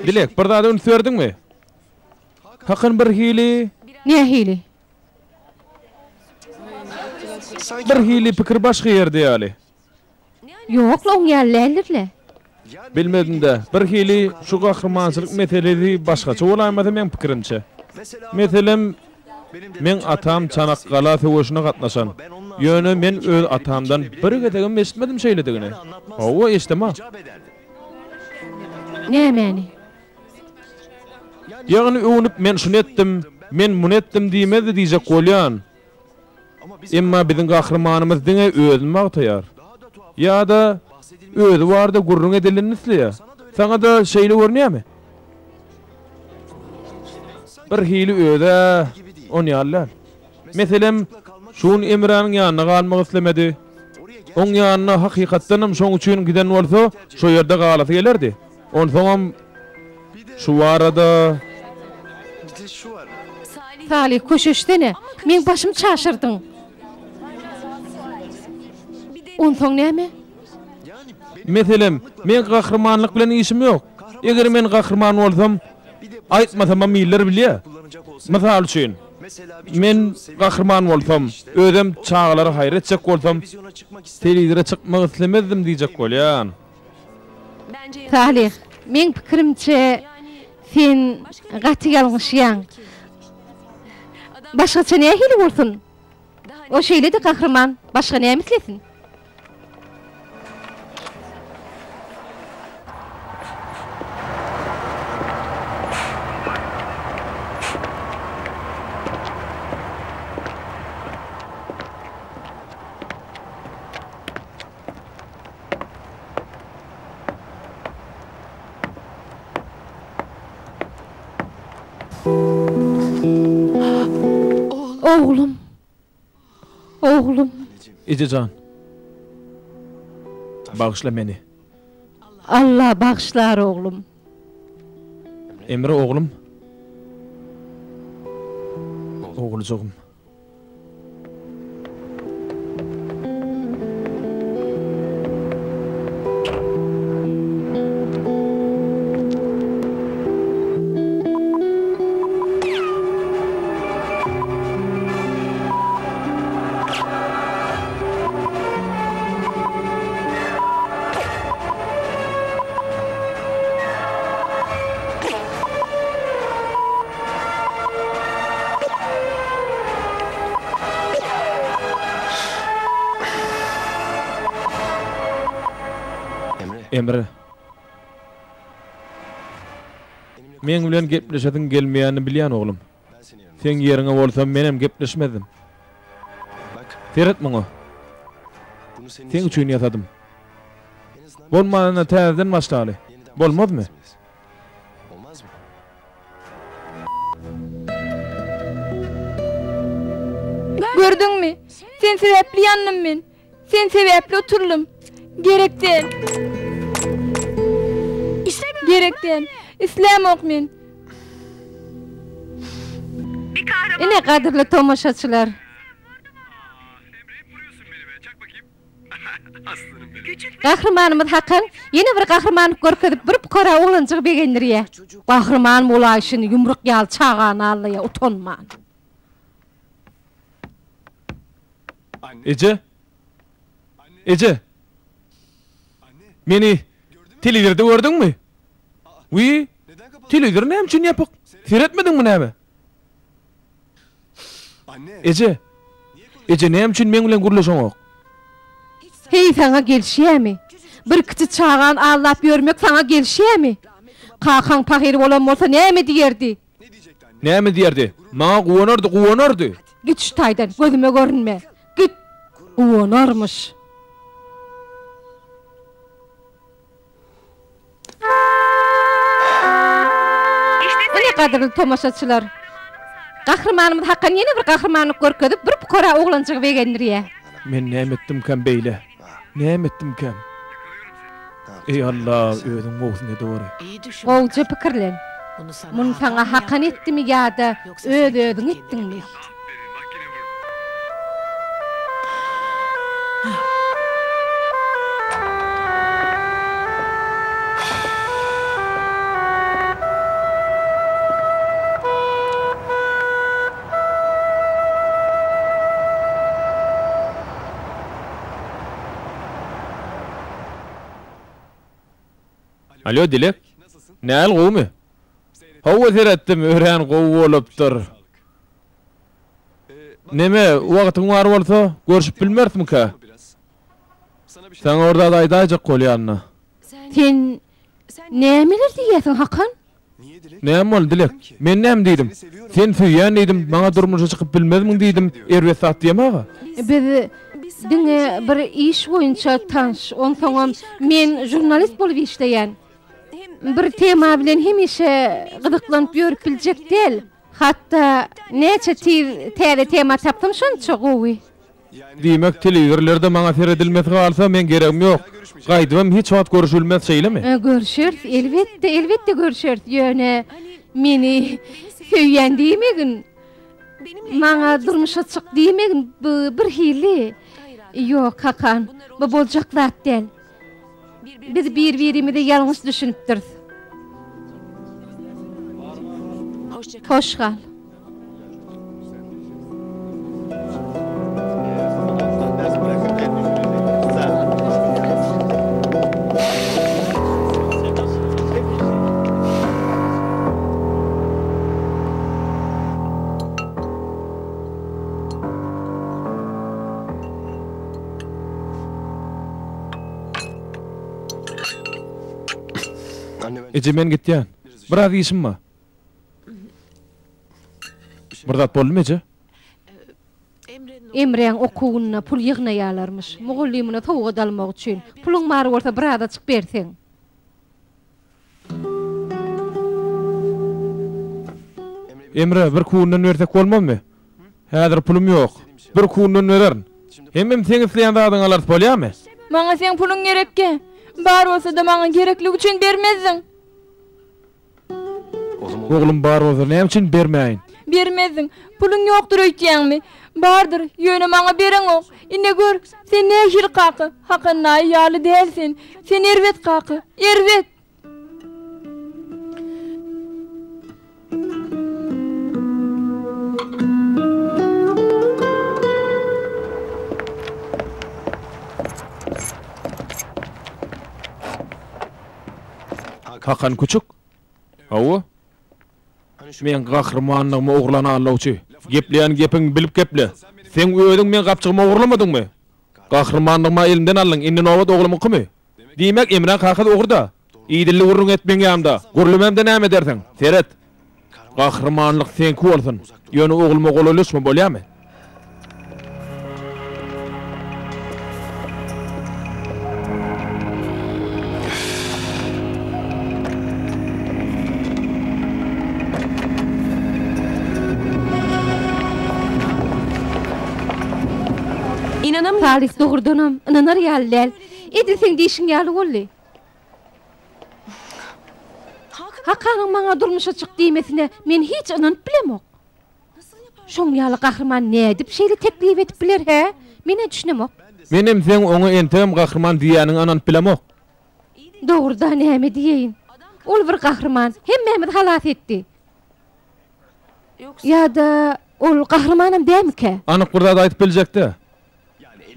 Dilek, bir zada üns berdiňmi? Hakan birhili... Nähili? Birhili pikir başga ýerde ýaly. Ýok-la, oň ýaly däldir-le. Bilmedim-dä, birhili şu gahrymançylyk meselesi başgaça bolaýmasa meň pikirimçe. Meselem, meň atam Çanakgala söweşine gatnaşan. Ýöne men öz atamdan bir gezegem eşitmedim şeýledigini. Hawa, eşidemok. Nämäni? Ýagny öwnüp men şuny etdim, men muny etdim diýmezdi diýjek bolýan. Emma biziň gahrymanymyz diňe özüni magtaýar. Ýa-da özi barada gürrüň edilenini isleýär. Saňa-da şeýle görünýärmi? Birhili öz-ä on ýaly däl. Meselem, şu gün Emräniň ýanynda galmak islemedi. Oň ýanyna hakykatdanam şoň üçin giden bolsa, şo ýerde galasy gelerdi. Onsoňam şu barada. Salyh, köşeşsene. Meň başymy çaşyrdyň. Onsoň näme? Meselem, meň gahrymanlyk bilen işim ýok. Eger men gahryman bolsam, aýtmasamam iller bilýär. Mysal üçin, men gahryman bolsam, özem çagalara haýyr etjek bolsam, telewizora çykmak islemezdim diýjek bolýan. Salyh, meň pikirimçe, Sen gaty ýalňyşýaň. Başgaça nähili bolsun? O şeýle-de gahryman, başga näme islesin? Oglum. Oglum. Eje jan. Bagyşla meni. Alla bagyşlar oglum. Emre oglum. Oguljygym. Emre. Meň bilen gepleşesiň gelmeýänini bilýän oglum. Seň ýeriňe bolsam menem gepleşmezdim. Seret muňa. Seň üçin ýasadym. Bolmanynda täzeden başlaly. Bolmazmy? Gördüňmi? Sen sebäpli ýandym men. Sen sebäpli oturyldym. Gerek däl. Gerek däl. Islämok men. Ine gadyrly tomaşaçylar. Gahrymanymyz Hakan ýene bir gahrymanlyk görkezip bir pukara oglanjygy begendirýär. Gahryman bolaýşyny ýumruk ýaly çagany aldaýar utanman. Eje! Eje! Meni telewizorda gördüňmi? Wiý, telewizor näme üçin ýapyk? Seretmediňmi näme? Eje! Eje, näme üçin meň bilen gürleşeňok? Heý, saňa gelişýämi? Bir kiçi çagany aldap ýörmek saňa gelişýämi? Kakaň pahyr bolan bolsa näme diýerdi? Näme diýerdi? Maňa guwanardy, guwanardy! Git şu taýdan, gözüme görünme! Git! Guwanarmyş. Ine gadyrly tomaşaçylar. Gahrymanymyz Hakan ýene bir gahrymanlyk görkezip bir pukara oglanjygy begendirýär. Men näme etdimkäm beýle? Näme etdimkäm? Eý Alla özüň gowusyny edeweri. Gowja pikirlen. Muny saňa Hakan etdimi ýa-da öz-özüň etdiňmi? Alýo Dilek. Näl gowumy? Hawa seretdim örän gowy bolupdyr. Neme wagtyň bar bolsa görşüp bilmerismikä? Saňa bir zat aýdaýjak bolýan-da. Sen nämeler diýýäsiň Hakan? Näme boldy Dilek? Men näme diýdim? Seni söýýän diýdim, maňa durmuşa çykyp bilmezmiň diýdim, erbet zat diýemag-a. Biz diňe bir iş boýunça tanyş, onsoňam men žurnalist bolup işleýän. Bir tema bilen hemişe gyzyklanyp ýörüp biljek däl. Hatda näçe tiz täze tema tapsam şonça gowy. Diýmek, telewizorlerde maňa seredilmesi galsa, meň geregim ýok. Gaýdybam hiç wagt görüşilmez, şeýlemi? Görüşeris, elbetde, elbetde görüşeris, ýöne meni söýýän diýmegin, maňa durmuşa çyk diýmegin, bu birhili. Ýok, Hakan, bu boljak zat däl. Biz bir-birimize ýalňyş düşünipdiris. Hoş gal. Eje men gitýän. Biraz işim bar. Bir zat boldumy eje? Emräň okuwynda pul ýygnaýarlarmyş. Mugallymyna sowgat almak üçin. Puluň bar bolsa birazajyk berseň. Emre, bir kunden bersek bolmazmy? Häzir pulum ýok. Bir kunden bererin. Hemem seň isleýän zadyňy alarys bolýamy? Maňa seň puluň gerekkä? Bar bolsa-da maňa gerekligi üçin bermezdiň. Oglum bar bolsa näme üçin bermäýin? Bermezdiň. Puluň ýokdur öýtýäňmi? Bardyr, ýöne maňa bereňok. Ine gör, sen nähili kaka? Hakan daýy ýaly däl sen. Sen erbet kaka, erbet! Hakan Küçük? Hawa. Meň gahrymanlygymy ogurlan aldawçy. Gepleýän gepiňi bilip geple. Seň özüň meň gapjygymy ogurlamadyňmy? Gahrymanlygymy elimden aldyň, indi nobat oglumyňkymy? Diýmek, Emräň kakasy ogry-da. Idilli gürrüň et meň ýanymda. Gürlemämde näme edersiň? Seret. Gahrymanlyk seňki bolsun. Ýöne ogluma golaýlaşma, bolýamy? Salyh dogrudanam ynanar ýaly däl. Edil seň diýşiň ýaly boldy. Hakanyň maňa durmuşa çyk diýmesine men hiç ynanyp bilemok. Şoň ýaly gahryman nädip şeýle teklip edip biler, hä? Men-ä düşünemok. Menem seň oňa entegem gahryman diýýäniňe ynanyp bilemok. Dogry-da, näme diýeýin? Ol bir gahryman, hemmämizi halas etdi. Ýa-da ol gahrymanam dälmikä? Anyk bir zat aýdyp biljek-dä.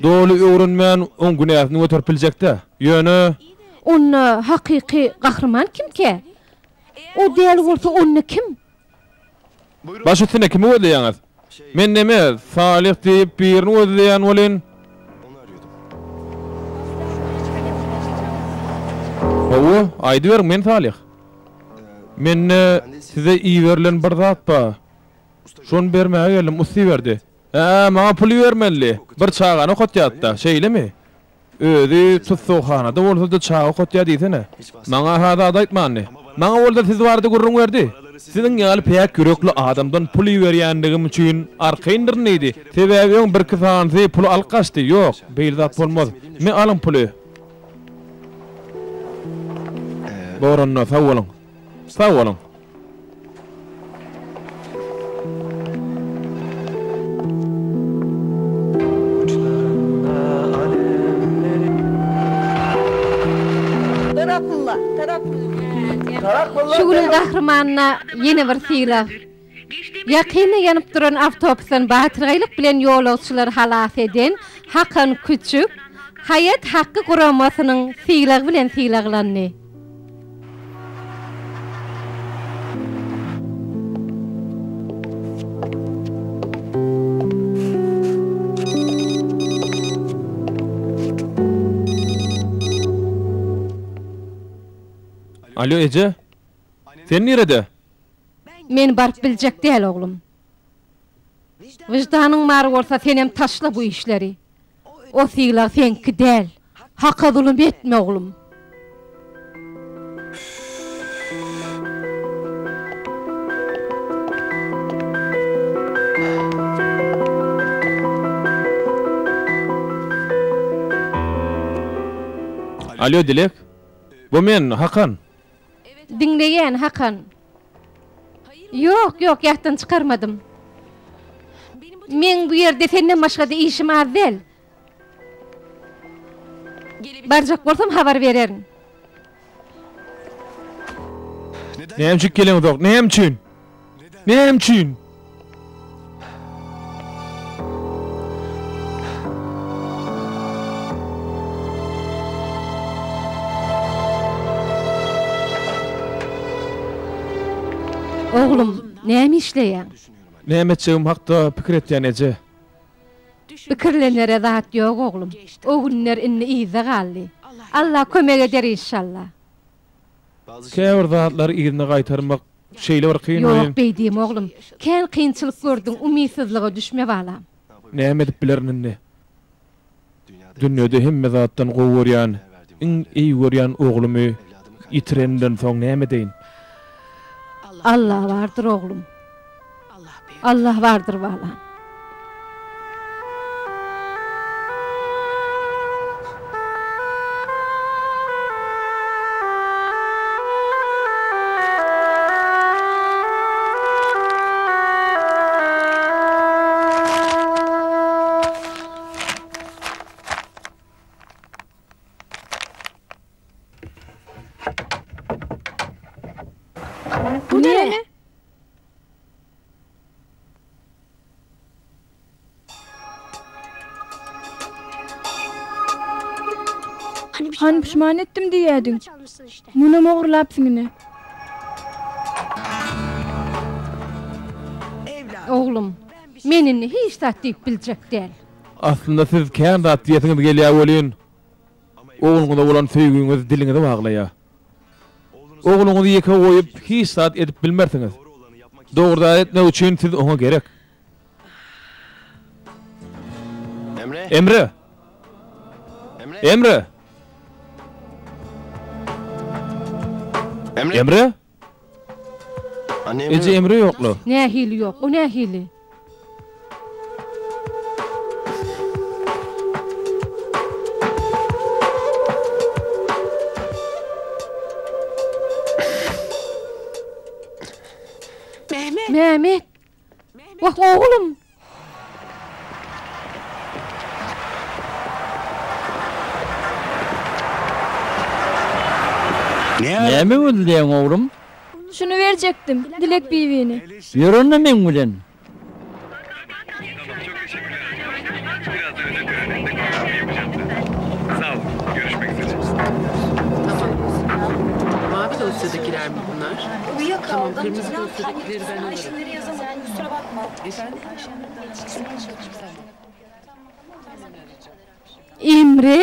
Doly öwrenmän oň günäsini göterip biljek-dä. Ýöne. Onda hakyky gahryman kimkä? O däl bolsa onda kim? Baş üstüne kimi gözleýäňiz? Men neme, Salyh diýip birini gözleýän welin. Hawa, aýdyberiň, men Salyh. Mende size iberilen bir zat bar. Şony bermäge geldim, ussa iberdi. Hä, maňa pul ibermelidi. Bir çagany okatýardy-da, şeýlemi? Özi tussaghanada bolsa-da çaga okatýar diýsene. Maňa-ha zat aýtmandy. Maňa bolsa siz barada gürrüň berdi. Siziň ýaly päk ýürekli adamdan pul iberýändigim üçin arkaýyndyryn diýdi. Sebäbi öň birki sanysy puly alyp gaçdy. Ýok, beýle zat bolmaz. Me alyň puly. Bor onda, sag boluň. Sag boluň. Şu günüň gahrymanyna ýene bir sylag. Ýakynda ýanyp duran awtobusdan batyrgaýlyk bilen ýolagçylary halas eden Hakan Küçük Haýat Hakky guramasynyň sylagy bilen sylaglandy. Alýo eje. Sen nirede? Men baryp biljek däl oglum. Wyždanyň bar bolsa senem taşla bu işleri. O sylag seňki däl. Haka zulum etme oglum. Alýo Dilek. Bu men, Hakan. Diňleýän, Hakan. Ýok, ýok, ýatdan çykarmadym. Meň bu ýerde senden başga-da işim az däl. Barjak bolsam habar bererin. Näme üçin geleňzok? Näme üçin? Näme üçin? Oglum, näme işleýäň? Näme etjegim hakda pikir etýän eje. Pikirlenere zat ýok oglum. O günler indi yzda galdy. Alla kömek eder inşalla. Käbir zatlary yzyna gaýtarmak şeýle bir kyn Ýok, welin. beý diýme oglum. Kän kynçylyk gördüň, umytsyzlyga düşme balam. Näme edip bilerin indi? Dünýede hemme zatdan gowy görýän, iň eý görýän oglumy ýitirenimden soň näme edeýin? Alla bardyr oglum. Alla bardyr balam. Bu näme? Hany puşman etdim diýýädiň. Munam ogurlapsyň ine. Oglum, men indi hiç zat diýip biljek däl. Aslynda siz kän zat diýesiňiz gelýär welin, ogluňyza bolan söýgüňiz diliňizi baglaýar. Ogluňyzy ýeke goýup hiç zat edip bilmersiňiz. Dogry zat etmek üçin siz oňa gerek. Emre! Emre! Emre! Eje Emre ýokla. Nähili ýok? O nähili? Mehmet! Wah, oglum! Näme gözleýäň, oglum? Şuny berjekdim, Dilek bibini. Ýör onda meň bilen. Emre!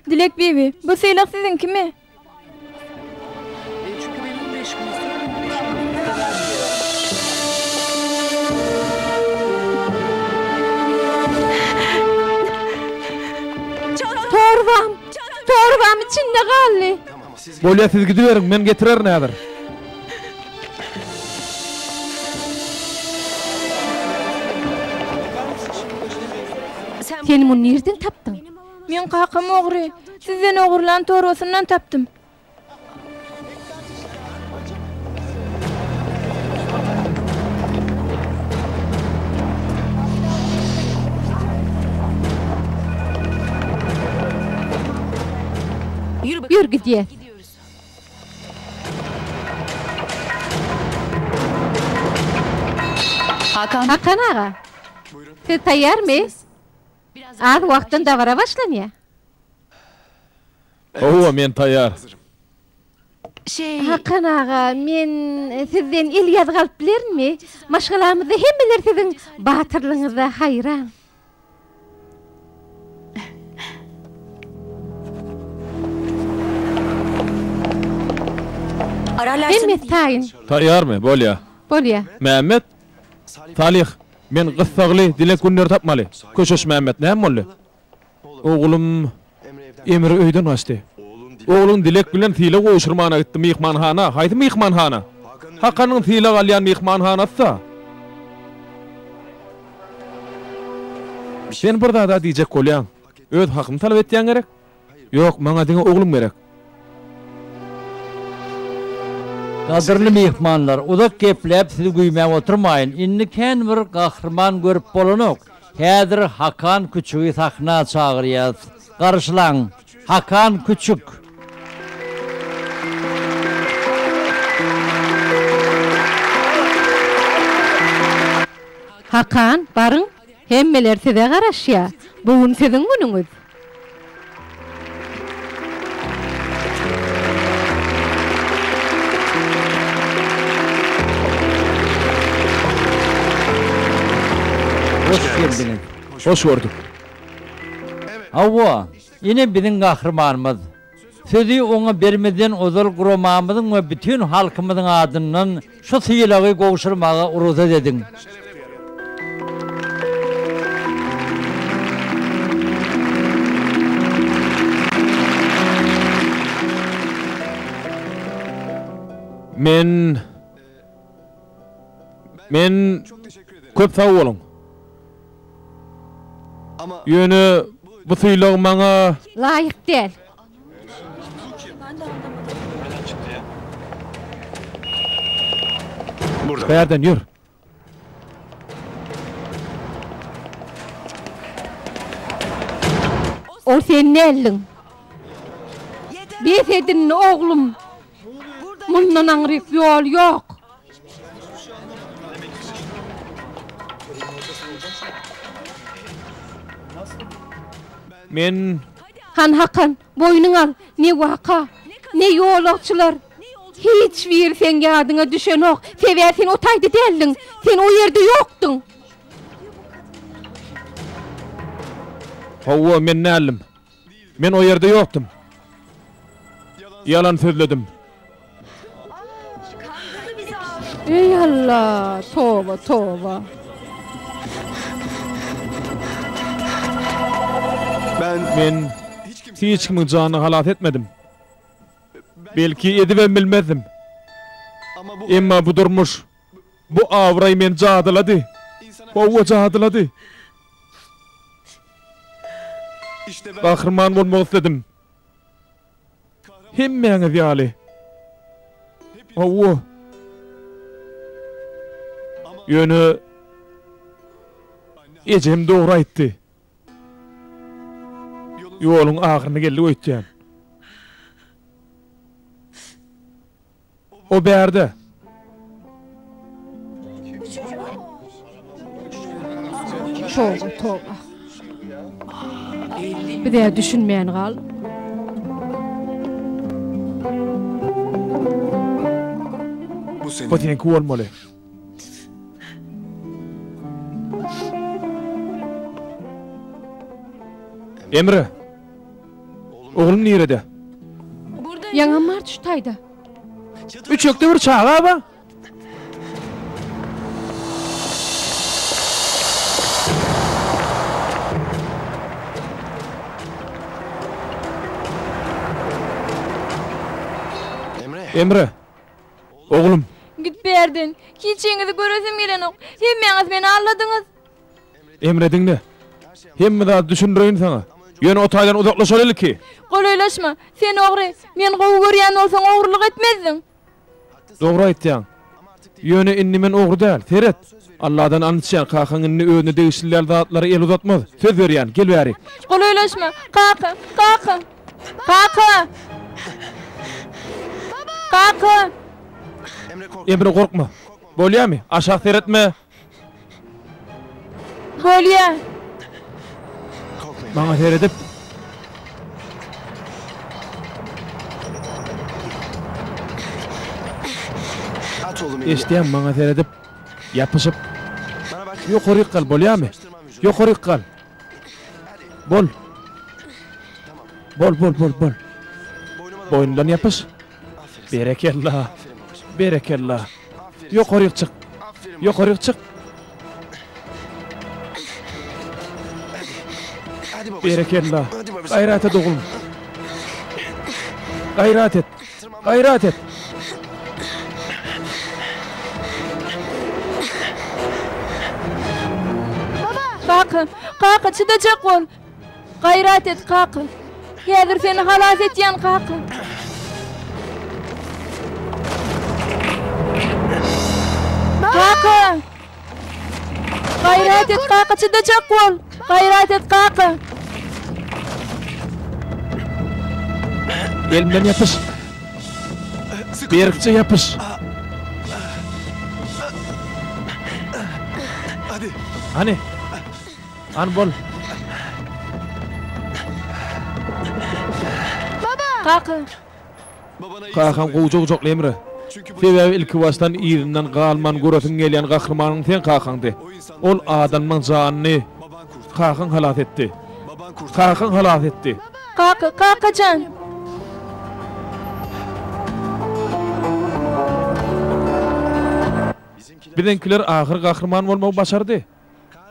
Dilek bibi, bu sylag siziňkimi? Torbam! Torbam içinde galdy. Bolýa siz gidiberiň, men getirerin häzir. Sen muny nirden tapdyň? Meň kakam ogry. Sizden ogurlan torbasyndan tapdym. Ýör gidýäs. Hakan. Hakan aga. Siz taýýarmy? Az wagtdan dabara başlanýar. Hawa, men taýýar. Hakan aga, men sizden el ýazgy alyp bilerinmi? Maşgalamyzda hemmeler siziň batyrlygyňyza haýran. Hemmesi taýyn. Taýýarmy? Bolýa. Bolýa. Mämmet? Salyh, men gyssagly Dilek Günleri tapmaly. Köşeş Mämmet, näme boldy? Oglum Emre öýden gaçdy. Ogluň Dilek bilen sylag gowşurmana gitdi myhmanhana. Haýsy myhmanhana? Hakanyň sylag alýan myhmanhanasy-da. Sen bir zada diýjek bolýaň. Öz hakymy talap etýäň gerek? Ýok, maňa diňe oglum gerek. Gadyrly myhmanlar, uzak gepläp sizi güýmäp oturmaýyn. Indi kän bir gahryman görüp bolanok. Häzir Hakan Küçügi sahna çagyrýas. Garşylaň, Hakan Küçük! Hakan, baryň, hemmeler size garaşýar. Bu gün siziň günüňiz. Hoş geldiňiz. Hoş gördük. Hawa, ine biziň gahrymanymyz. Sözi oňa bermezden ozal guramamyzyň we bütin halkymyzyň adyndan şu sylagy gowşurmaga rugsat ediň. Men Men Köp sag boluň. Ýöne bu sylag maňa. Laýyk däl. Bärden ýör. Ol sen däldiň. Bes et indi, oglum. Mundan aňryk ýol ýok. Men. Han Hakan, boýnuň al, ne waka, ne ýolagçylar. Hiç biri seň ýadyňa düşenok. Sebäbi sen o taýda däldiň. Sen o ýerde ýokduň. Hawa, men däldim. Men o ýerde ýokdum. Ýalan sözledim. Eý Alla, toba, toba. Men hiç kimiň janyny halas etmedim. Belki edibem bilmezdim. Emma bu durmuş, bu abraý meni jadylady. Hawa, jadylady. Gahryman bolmak isledim. Hemmäňiz ýaly. Hawa. Ýöne ejem dogry aýtdy. Ýoluň ahyryna geldik öýtýän. O bärde. Toba, toba. Biz-ä düşünmän galdyk. Bu seňki bolmaly. Emre! Oglum nirede? Ýaňam bardy şu taýda. Üçekde bir çaga bar. Emre! Oglum! Git bärden. Hiçiňizi göresim gelenok. Hemmäňiz meni aldadyňyz. Emre diňle. Hemme zady düşündireýin saňa. Ýöne o taýdan uzaklaşaly ilki. Golaýlaşma. Sen ogry. Meni gowy görýän bolsaň ogrulyk etmezdiň. Dogry aýtýaň. Ýöne indi men ogry däl. Seret. Alladan ant içýän, kakaň indi özüne degişli däl zatlara el uzatmaz. Söz berýän. Gel bärik. Golaýlaşma. Kaka! Kaka! Kaka! Kaka! Emre gorkma. Bolýamy? Aşak seretme. Bolýa. Maňa seredip. Eşidýäňmi, maňa seredip, ýapyşyp. Ýokaryk gal, bolýamy? Ýokaryk gal. Bol. Bol, bol, bol, bol. Boýnundan ýapyş. Berekella! Berekella! Ýokaryk çyk! Ýokaryk çyk! Berekella! Gaýrat et, oglum! Gaýrat et! Gaýrat et! Kaka! Kaka, çydajak bol! Gaýrat et, kaka! Häzir seni halas etýän, kaka! Kaka! Gaýrat et, kaka, çydajak bol! Gaýrat et, kaka! Elimden ýapyş. Berkje ýapyş. Hany. Hany bol. Kaka. Kakaň gowja gujakla Emre. Sebäbi ilkibaşdan yzyndan galman göresiň gelýän gahrymanyň seň kakaňdy. Ol adamyň janyny kakaň halas etdi. Kakaň halas etdi. Kaka, kakajan. Biziňkiler ahyr gahryman bolmagy başardy.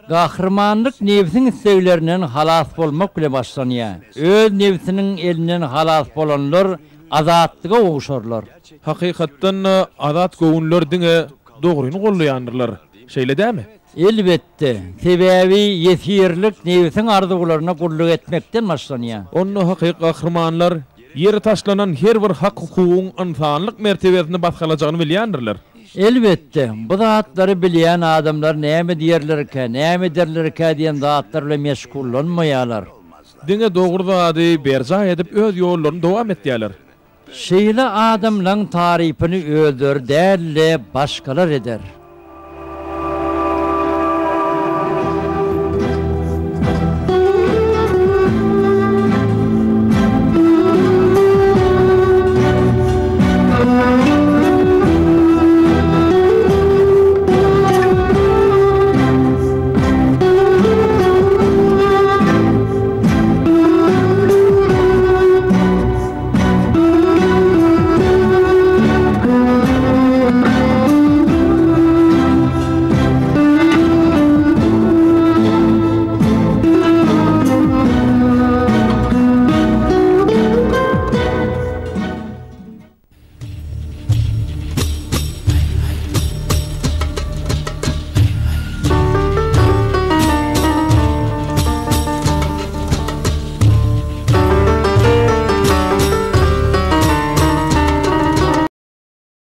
Gahrymanlyk nebsiň isleglerinden halas bolmak bile başlanýar. Öz nebsiniň elinden halas bolanlar azatlyga gowşarlar. Hakykatdan-da azat göwünler diňe dogryny goldaýandyrlar. Şeýle dämi? Elbetde, sebäbi ýesirlik nebsiň arzuwlaryna gulluk etmekden başlanýar. Onda hakyky gahrymanlar ýere taşlanan her bir hak-hukugyň ynsanlyk mertebesini basgalajagyny bilýändirler. Elbetde, bu zatlary bilýän adamlar näme diýerlerkä, näme ederlerkä diýen zatlar bilen meşgullanmaýarlar. Diňe dogry zady berjaý edip öz ýollaryny dowam etýärler. Şeýle adamlaň tarypyny özleri däl-de, başgalar eder.